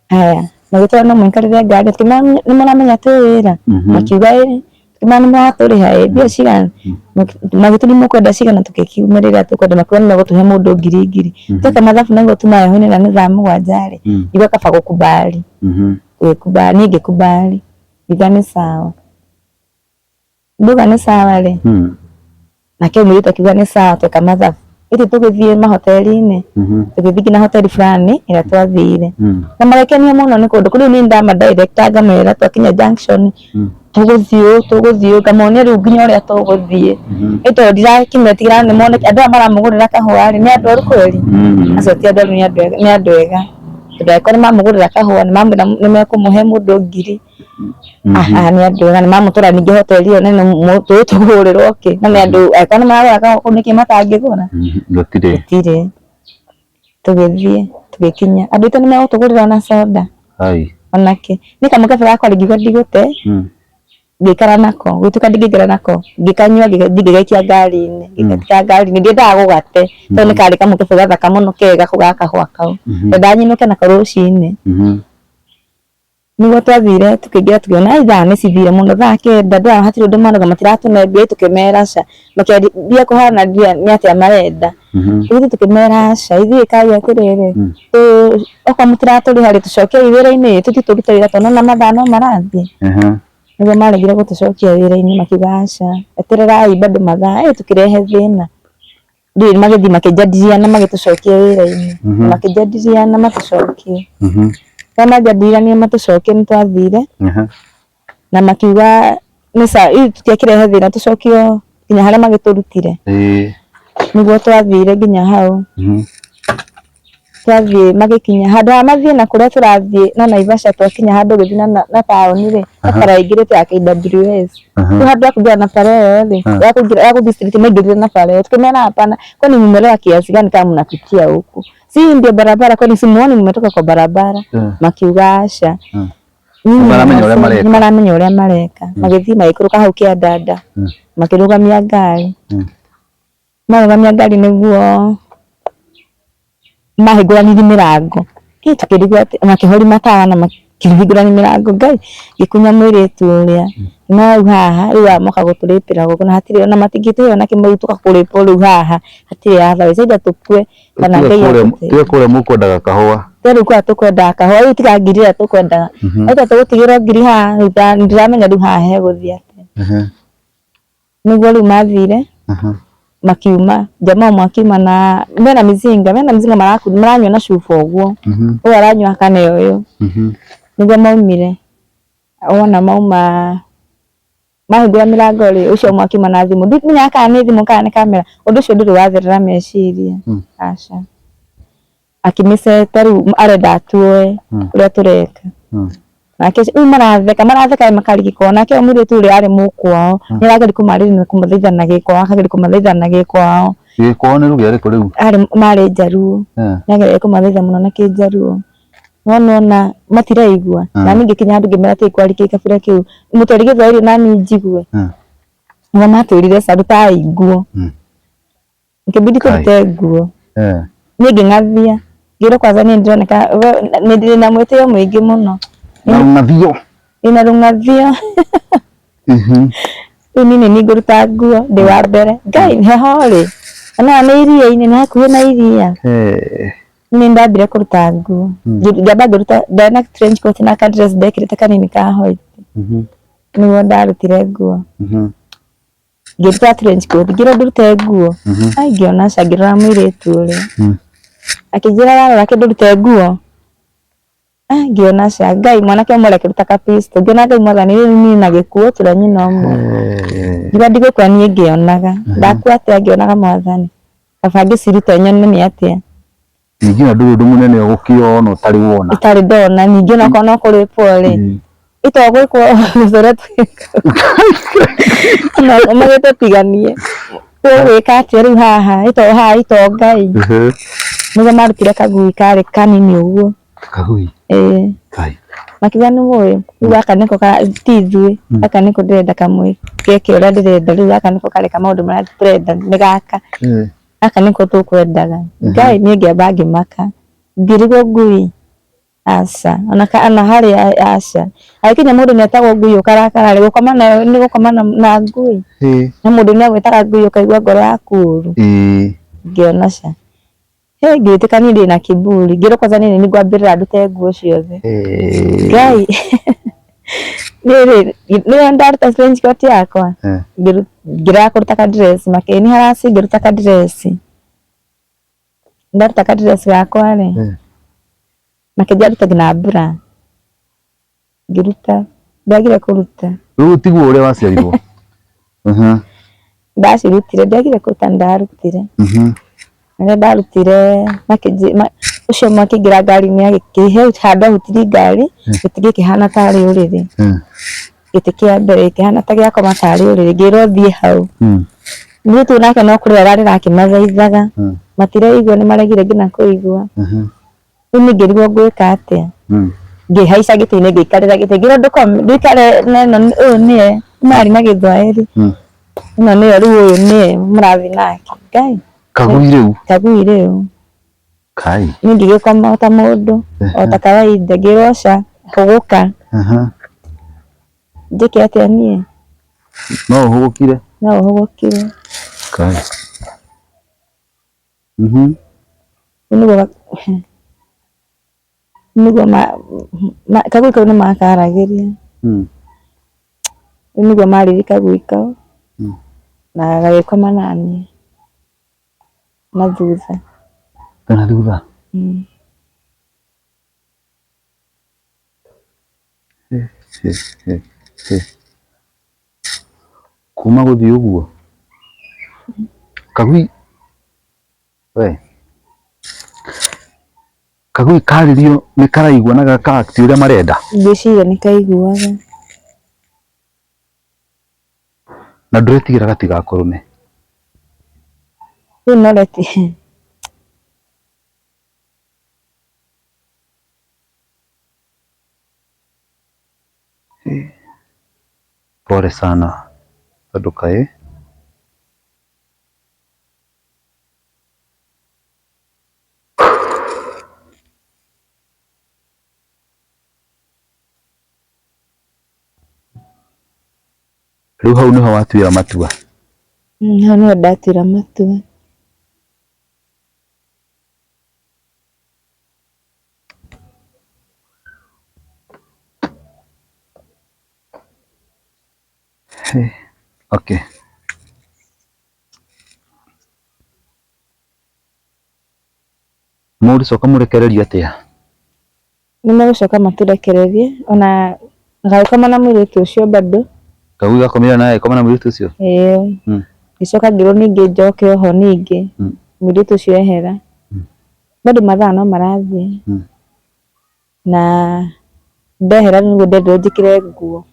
Haya, magĩtwĩra no mũikarĩre ngari, tũkĩmera nĩ mũramenya twĩ wĩra? Makiuga ĩĩ. Tũkĩmera nĩ mũratũrĩha? Ĩĩ. Mbia cigana? Magĩtũria mũkwenda cigana? Tũgĩkiumĩrĩra tũkwenda, makiuga nĩ megũtũhe mũndũ ngiri ngiri. Tweka mathabu naguo tuma heho-inĩ na nĩ thaa 7 rĩ, ngiuga kaba gũkubali. Tũgĩkubali, niĩ ngĩkubali, ngiuga nĩ sawa. Nduga nĩ sawa rĩ, nake mũirĩtu akiuga nĩ sawa, tweka mathabu. Ĩtĩ tũgĩthiĩ mahoteli-inĩ, tũgĩthiĩ nginya hoteli fulani ĩrĩa twathire. Na magĩkenio mũno nĩ kũndũ kũu. Rĩu niĩ ndama direct ngamera twakinya junction tũgũthiĩ ũũ tũgũthiĩ ũũ, ngamonia rĩu nginya ũrĩa tũgũthiĩ. Nĩ tondũ ndirakimetigĩra nĩ mone andũ aya maramũgũrĩra kahũa rĩ, nĩ andũ oru kweli? Acio ti andũ oru, nĩ andũ ega. Tondũ angĩkorwo nĩ mamũgũrĩra kahũa nĩ mamwĩra nĩ mekũmũhe mũndũ ngiri, aha nĩ andũ ega, nĩ mamũtwara ningĩ hoteli ĩyo nene tũĩ tũgũrĩrwo kĩ, na nĩ andũ angĩkorwo nĩ maragũra kahũa kũu nĩkĩ matangĩgũra? Gũtirĩ. Gũtirĩ. Tũgĩthiĩ tũgĩkinya, andũ aitũ nĩ megũtũgũrĩra ona soda onakĩ. Niĩ kamũkebe gakwa rĩ ngiuga ndigũte, ngĩikara nako, gũgĩtuĩka ndingĩikara nako, ngĩkanyua ngĩthiĩ ngĩgaikia ngari-inĩ, ngĩgatiga ngari-inĩ, ndiendaga gũgate tondũ nĩ karĩ kamũkebe gathaka mũno kega kau ga kahũa kau. Ndendaga nyinũke nako rũcinĩ. Nĩguo twathire tũkĩingĩra tũkĩona ai thaa nĩ cithire mũno, thaa 9 andũ aya hatirĩ ũndũ marauga matiratũne mbia, tũkĩmera aca, makĩambia kũhana mbia nĩ atĩa marenda. Ithuĩ tũkĩmera aca, ithuĩ ĩkai atĩrĩrĩ, okorwo mũtiratũrĩha rĩ, tũcokei wĩra-inĩ tũthiĩ tũrute wĩra tondũ nĩwona mathaa no marathiĩ. Nĩguo maregire gũtũcokia wĩra-inĩ makiuga aca, etererai bado mathaa, ĩ tũkĩrehe thĩna. Rĩu magĩthiĩ makĩnjadiliana magĩtũcokia wĩra-inĩ, makĩnjadiliana matũcokie. Rĩrĩa manjadilianire matũcokie nĩ twathire, na makiuga nĩ sawa, ithuĩ tũtiakĩrehe thĩna tũcokio nginya harĩa magĩtũrutire. Nĩguo twathire nginya hau. Twathiĩ magĩkinya handũ ha mathiĩ na kũrĩa tũrathiĩ na Naivasha, twakinya handũ gĩthiĩ na taũni rĩ, na bara ĩingĩrĩte ya KWS. Rĩu handũ ha kũingĩra na bara ĩyo rĩ, ya kũingĩra ya gũthiĩ street, maingĩrire na bara ĩyo. Tukĩmera hapana, kwani mmelewa kiasi gani kama mnapitia huku? Si hii ndio barabara, kwani simuoni mmetoka kwa barabara? Makiuga aca. Nyinyi Nĩmaramenya ũrĩa mareka. Nĩmaramenya ũrĩa mareka. Magĩthiĩ magĩikũrũka hau kĩandanda, makĩrũgamia ngari. Marũgamia ngari nĩguo mahingũranirie mĩrango. Ĩ tũkĩrigwo atĩ makĩhoria matawa na makĩhingũrania mĩrango, Ngai ngĩkunya mũirĩtu ũrĩa no hau haha rĩu aya moka gũtũrĩpĩra gũkũ na hatirĩ ona matingĩtũhe ona kĩmwe, rĩu tũgakũrĩpwo rĩu haha hatirĩ otherwise either tũkue kana Ngai atũteithie. Tiga kũrĩa mũkwendaga kahũa. Tiga rĩu kũrĩa tũkwendaga kahũa, rĩu tiga ngiri ĩrĩa tũkwendaga. Either tũgũtigĩrwo ngiri haha, rĩu ndiramenya rĩu haha hegũthiĩ atĩa. Nĩguo rĩu mathire makiuma, jamaa ũmwe akiuma na mena mizinga maranyua na cuba ũguo, ũyũ aranyua akane ũyũ. Nĩguo maumire, wona mauma mahingũra mĩrango rĩ, ũcio ũmwe akiuma na thimũ, ndimenyaga kana nĩ thimũ kana nĩ kamera, ũndũ ũcio ndũrĩ watherera meciria, aca. Akĩmĩceta rĩu arenda atuoe ũrĩa tũreka. Nake rĩu maratheka maratheka makarigĩkwo, nake ũyũ mũirĩtu ũrĩa arĩ mũkwao nĩ arageria kũmarĩria na kũmathaitha na gĩkwao, akageria kũmathaitha na gĩkwao. Gĩkwao nĩ rũgĩa rĩkũ rĩu? Arĩ marĩ Njaruo. Nĩ ageragia kũmathaitha mũno na kĩnjaruo, no nona matiraigua. Na niĩ ngĩkinya handũ ngĩmera atĩ kwaria gĩkabira kĩu mũtwari Gĩthwaĩri nani njigue. Nĩguo matwĩrire ca rutai nguo. Ikĩbidi tũrute nguo. Niĩ ngĩng'athia, ngĩrwo kwanza niĩ ndĩroneka nĩ ndĩ na mwĩtĩo mũingĩ mũno. Na rũng'athio. Ndĩna rũng'athio. Rĩu niĩ nĩ ngũruta nguo ndĩ wa mbere. Ngai heho rĩ, ona nĩ iria-inĩ, nĩ hakuhĩ na iria. Niĩ ndambire kũruta nguo. Ngĩamba ngĩruta, ndarĩ na trench coat na ka dress ndekĩrĩte kanini ka white. Nĩguo ndarutire nguo. Ngĩruta trench coat, ngĩrwo ndũrute nguo. Ai ngĩona aca, ngĩrora mũirĩtu ũrĩa. Akĩnjĩra warora kĩ ndũrute nguo. Ah, ngĩona aca, Ngai mwanake ũmwe akĩruta ka pistol. Ngĩona Ngai mwathani, rĩu niĩ na gĩkuũ tũrĩ nyina ũmwe. Ngiuga ndigũkua niĩ ngĩonaga. Ndakua atĩa ngĩonaga mwathani. Kaba ngĩciruta nyone nĩ atĩa. Ningĩ ona ndũrĩ ũndũ mũnene ũgũkĩona ũtarĩ wona. Itarĩ ndona, ningĩ onakorwo no kũrĩpwo rĩ, ito gwĩkwo ũrĩa twĩkaga. Magĩtũtiganie. Tũgwĩka atĩa rĩu haha, ito haha ito Ngai. Nĩguo marutire kagui karĩ kanini ũguo. Kagui. Ĩĩ. Kai. Makiuga nĩ mũĩ, rĩu gaka nĩko ti ithuĩ, gaka nĩko ndĩrenda kamwe geke ũrĩa ndĩrenda, rĩu gaka nĩko kareka maũndũ marĩa tũrenda nĩ gaka. Gaka nĩko tũkwendaga. Ngai niĩ ngĩamba ngĩmaka, ngĩrigwo ngui, aca, ona ona harĩa aca. Agĩkinya mũndũ nĩ etagwo ngui ũkarakara rĩ, gũkoma nayo nĩ gũkoma na ngui. Na mũndũ nĩ agwĩtaga ngui ũkaigua ngoro yaku ũru. Ngĩona ca. Hĩ, ngĩtĩka niĩ ndĩna kiburi, ngĩrwo kwanza niĩ nĩ ngwambĩrĩra ndute nguo ciothe. Ngai niĩ rĩ, nĩwe ndaruta trench coat yakwa, ngĩrega kũruta ka dress, makĩni harass ngĩruta ka dress. Ndaruta ka dress gakwa rĩ, makĩnjĩra ndute nginya bra. Ngĩruta, ndiagire kũruta. Rĩu tiguo ũrĩa waciarirwo. Ndacirutire, ndiagire kũruta nĩ ndarutire. Rĩrĩa ndarutire ũcio ũmwe akĩingĩra ngari-inĩ agĩkĩhe handũ ahutirie ngari, gĩtĩ gĩkĩhana tarĩ ũrĩrĩ. Gĩtĩ kĩa mbere gĩkĩhana ta gĩakoma tarĩ ũrĩrĩ, ngĩrwo thiĩ hau. Mũirĩtu ũyũ nake no kũrĩra ararĩra akĩmathaithaga, matiraigua nĩ maregire nginya kũigua. Rĩu niĩ ngĩrigwo ngwĩka atĩa. Ngĩhaica gĩtĩ-inĩ ngĩikarĩra gĩtĩ, ngĩrwo ndũkome ndũikare na ĩno ũyũ nĩye, marĩ na Gĩthwaĩri. Ĩno nĩyo rĩu ũyũ nĩye mũrathiĩ nake. Ngai. Kagui rĩu. Kagui rĩu. Kai. Niĩ ngĩgĩkoma o ta mũndũ, o ta kawaida, ngĩrwo aca, hũgũka. Njĩke atĩa niĩ? No ũhũgũkire. No ũhũgũkire. Kai. Nĩguo kagui kau nĩ makaragĩria. Rĩu nĩguo marĩrie kagui kau na gagĩkoma naniĩ na thutha. Na thutha? Kuma gũthiĩ ũguo kagui we. Kagui karĩrio nĩ karaigua na gaka act ũrĩa marenda? Ngwĩciria nĩ kaiguaga. Na ndũretigĩra gatigakũrũme? Rĩu no reti Pole sana tondũ kaĩ Rĩu hau nĩho watuĩra matua? Hau nĩho ndatuĩra matua. Okay. Mũgũcoka mũrekererio atĩa? Nĩ megũcoka matũrekererie ona gagĩkoma na mũirĩtu ũcio bado. Kagui gakomire nawe gagĩkoma na mũirĩtu ũcio? Ĩĩ. Ngĩcoka ngĩrwo ningĩ njoke oho ningĩ mũirĩtu ũcio ehera. Bado mathaa no marathiĩ. Na ndehera nĩguo ndendirwo njĩkĩre nguo.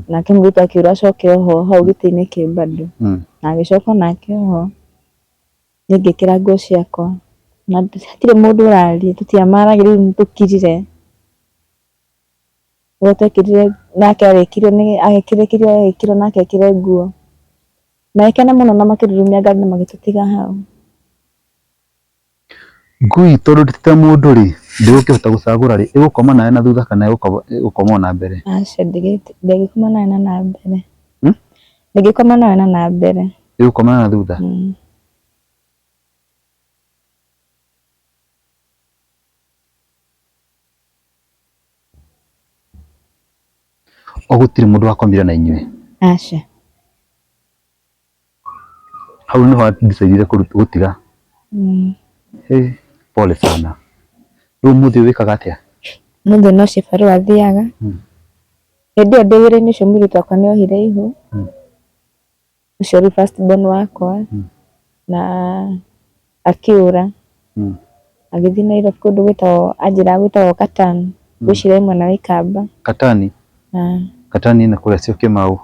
Nake mũirĩtu akĩũrwo acoke oho hau gĩtĩ-inĩ kĩu bado. Na agĩcoka onake oho. Niĩ ngĩkĩra nguo ciakwa na hatirĩ mũndũ ũraria, tũtiamaragĩria rĩu tũkirire. Ũguo twekĩrire nake agĩkĩrio agĩkĩrĩkĩrio agĩkĩrwo nake ekĩre nguo. Magĩkena mũno na makĩrurumia ngari na magĩtũtiga hau. Ngui tondũ ti ta mũndũ rĩ, ndĩgũkĩhota gũcagũra rĩ, ĩgũkoma nawe na thutha kana ĩgũkoma o na mbere? Aca ndĩngĩkoma nawe na na mbere. Ndĩngĩkoma nawe na na mbere. Ĩgũkoma na thutha? O gũtirĩ mũndũ wakomire na inyuĩ? Aca. Hau nĩho wa decide gũtiga? Hey, pole sana. Rĩu ũmũthĩ wĩkaga atĩa? Ũmũthĩ no cibarũa thiaga. Hĩndĩ ĩyo ndĩ wĩra-inĩ ũcio mũirĩtu wakwa nĩ ohire ihu. Ũcio rĩu first born wakwa na akĩũra. Agĩthiĩ Nairobi kũndũ gwĩtagwo anjĩraga gwĩtagwo Katani. Ngwĩciria ĩ mwena wa Ikamba. Katani? Katani ĩna kũrĩa Syokimau.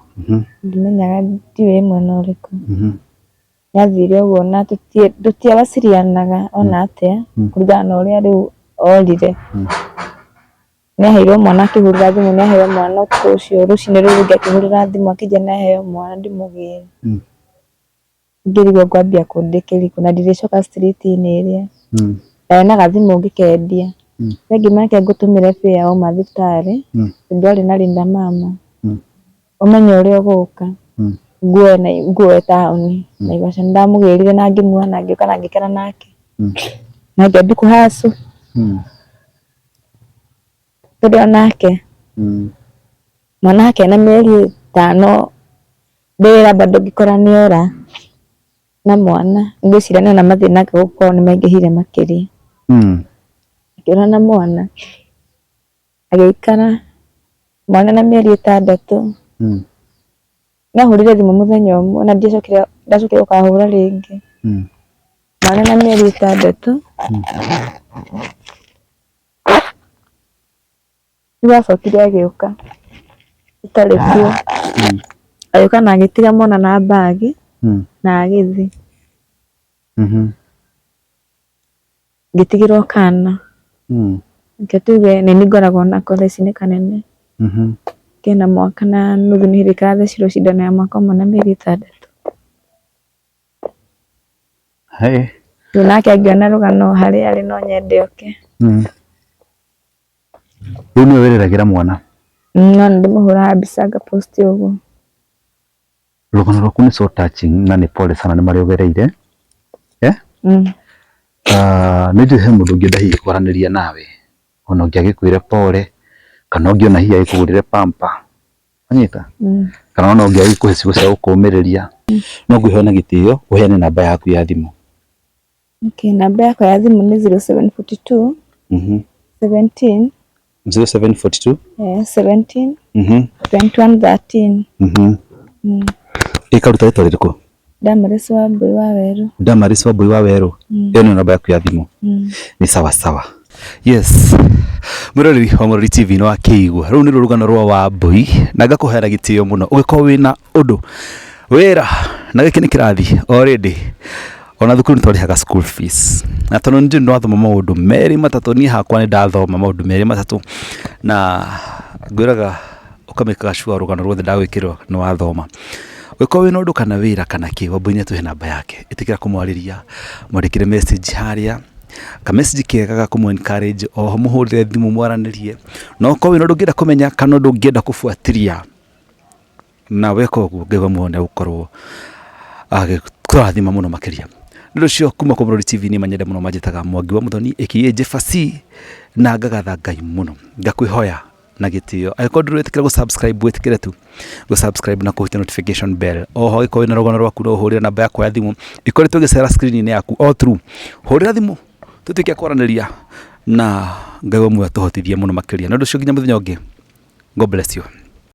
Ndimenyaga ndiũĩ ĩ mwena ũrĩkũ. Nĩathire ũguo na tũtiawacirianaga ona atĩa kũringana na ũrĩa rĩu orire. Nĩaheirwo mwana akĩhũrĩra thimũ nĩaheo mwana ũtukũ ũcio rũcinĩ rũu rũngĩ akĩhũrĩra thimũ akĩnjĩra nĩaheo mwana ndĩmũgĩre. Ngĩrigwo ngwambia kũ ndĩkĩrikũ na ndirĩcoka street -inĩ ĩrĩa. Ndarĩ na gathimũ ngĩkendia. Rĩu ngĩmenya reke ngũtũmĩre fare wauma thibitarĩ tondũ arĩ na Linda Mama. Ũmenye ũrĩa ũgũka. Nguoe taũni Naivasha. Nĩndamũgĩrire na ngĩmuoya na ngĩũka na ngĩikara nake. Na ngĩambia kũ hustle. Tondũ onake mwana wake ena mĩeri ĩtano ndĩ wĩra bado ngĩkora nĩora na mwana. Ngwĩciria nĩona mathĩna gũkorwo nĩ maingĩhire makĩria. Akĩũra na mwana agĩikara mwana na mĩeri ĩtandatũ. Nĩahũrire thimũ mũthenya ũmwe na ndiacokire ndacokire gũkahũra rĩngĩ. Mwana na mĩeri ĩtandatũ. Nĩguo acokire agĩũka itarĩ kuo. Agĩũka na agĩtiga mwana na mbagi na agĩthiĩ. Ngĩtigĩrwo kana. Reke tuge nĩniĩ ngoragwo nako thaa ici nĩ kanene. Kena mwaka na nuthu nĩ hĩndĩ karathecirwo cindano ya mwaka ũmwe na mĩeri ĩtandatũ. Rĩu nake angĩona rũgano harĩa arĩ no nyende oke. Rĩu nĩwe wĩreragĩra mwana? No nĩ ndĩmũhũraga mbica nga post ũguo. Rũgano rwaku nĩ so touching na nĩ pole sana nĩ marĩa ũgereire. Nĩ njũĩ he mũndũ ũngĩenda hihi kwaranĩria nawe ona ũngĩ agĩkwĩre pole kana ũngĩ ona hihi agĩkũgũrĩre pamper wanyita kana ona ũngĩ agĩkũhe ciugo cia gũkũmĩrĩria. No ngwĩhoya na gĩtĩo ũheane namba yaku ya thimũ. Okay, namba yakwa ya thimũ nĩ 0742 17 0742 17 21 13. Ĩkaruta rĩtwa rĩrĩkũ? Damaris Wambui wa Werũ. Damaris Wambui wa Werũ. Ĩyo nĩyo namba yaku ya thimũ? Nĩ sawa sawa. Yes, mwĩroreri wa Mũrori TV, nĩ wakĩigua rũu nĩ rũgano rwa Wambui, na ngakũhera gĩtĩo mũno ũgĩkorwo wĩna ũndũ wĩra na gĩkĩ nĩ kĩrathi already. Ona thukuru nĩ twarĩhaga school fees, na tondũ nĩ njũĩ nĩ wathoma maũndũ merĩ matatũ, niĩ hakwa nĩ ndathoma maũndũ merĩ matatũ, na ngwĩraga ũkamĩkaga sure rũgano ruothe ndagwĩkĩrwo nĩ wathoma. Ũngĩkorwo wĩna ũndũ kana wĩra kana kĩ, Wambui nĩ atũhe namba yake, ĩtĩkĩra kũmwarĩria, mwandĩkĩre message harĩa, ka message kega ga kũmũ encourage. Oho mũhũrĩre thimũ mwaranĩrie, na ũkorwo wĩna ũndũ ũngĩenda kũmenya kana ũndũ ũngĩenda kũbuatĩria, na weka ũguo Ngai wa muoyo nĩ egũkorwo agĩkũrathima mũno makĩria. Nĩ ũndũ ũcio, kuma kwa Mũrori TV, niĩ manyende mũno manjĩtaga Mwangi wa Mũthoni aka Jefasi, na ngagatha Ngai mũno, ngakwĩhoya na gĩtĩo, angĩkorwo ndũrĩ wetĩkĩra gũ subscribe, wĩtĩkĩre tu gũ subscribe na kũhutia notification bell. Oho angĩkorwo wĩna rũgano rwaku, no ũhũrĩre namba yakwa ya thimũ ĩkoretwo ĩgĩcera screen-inĩ yaku o through. Hũrĩra thimũ tũtuĩke a kwaranĩria, na Ngai wa muoyo atũhotithie mũno makĩria. Na ũndũ ũcio, nginya mũthenya ũngĩ, God bless you.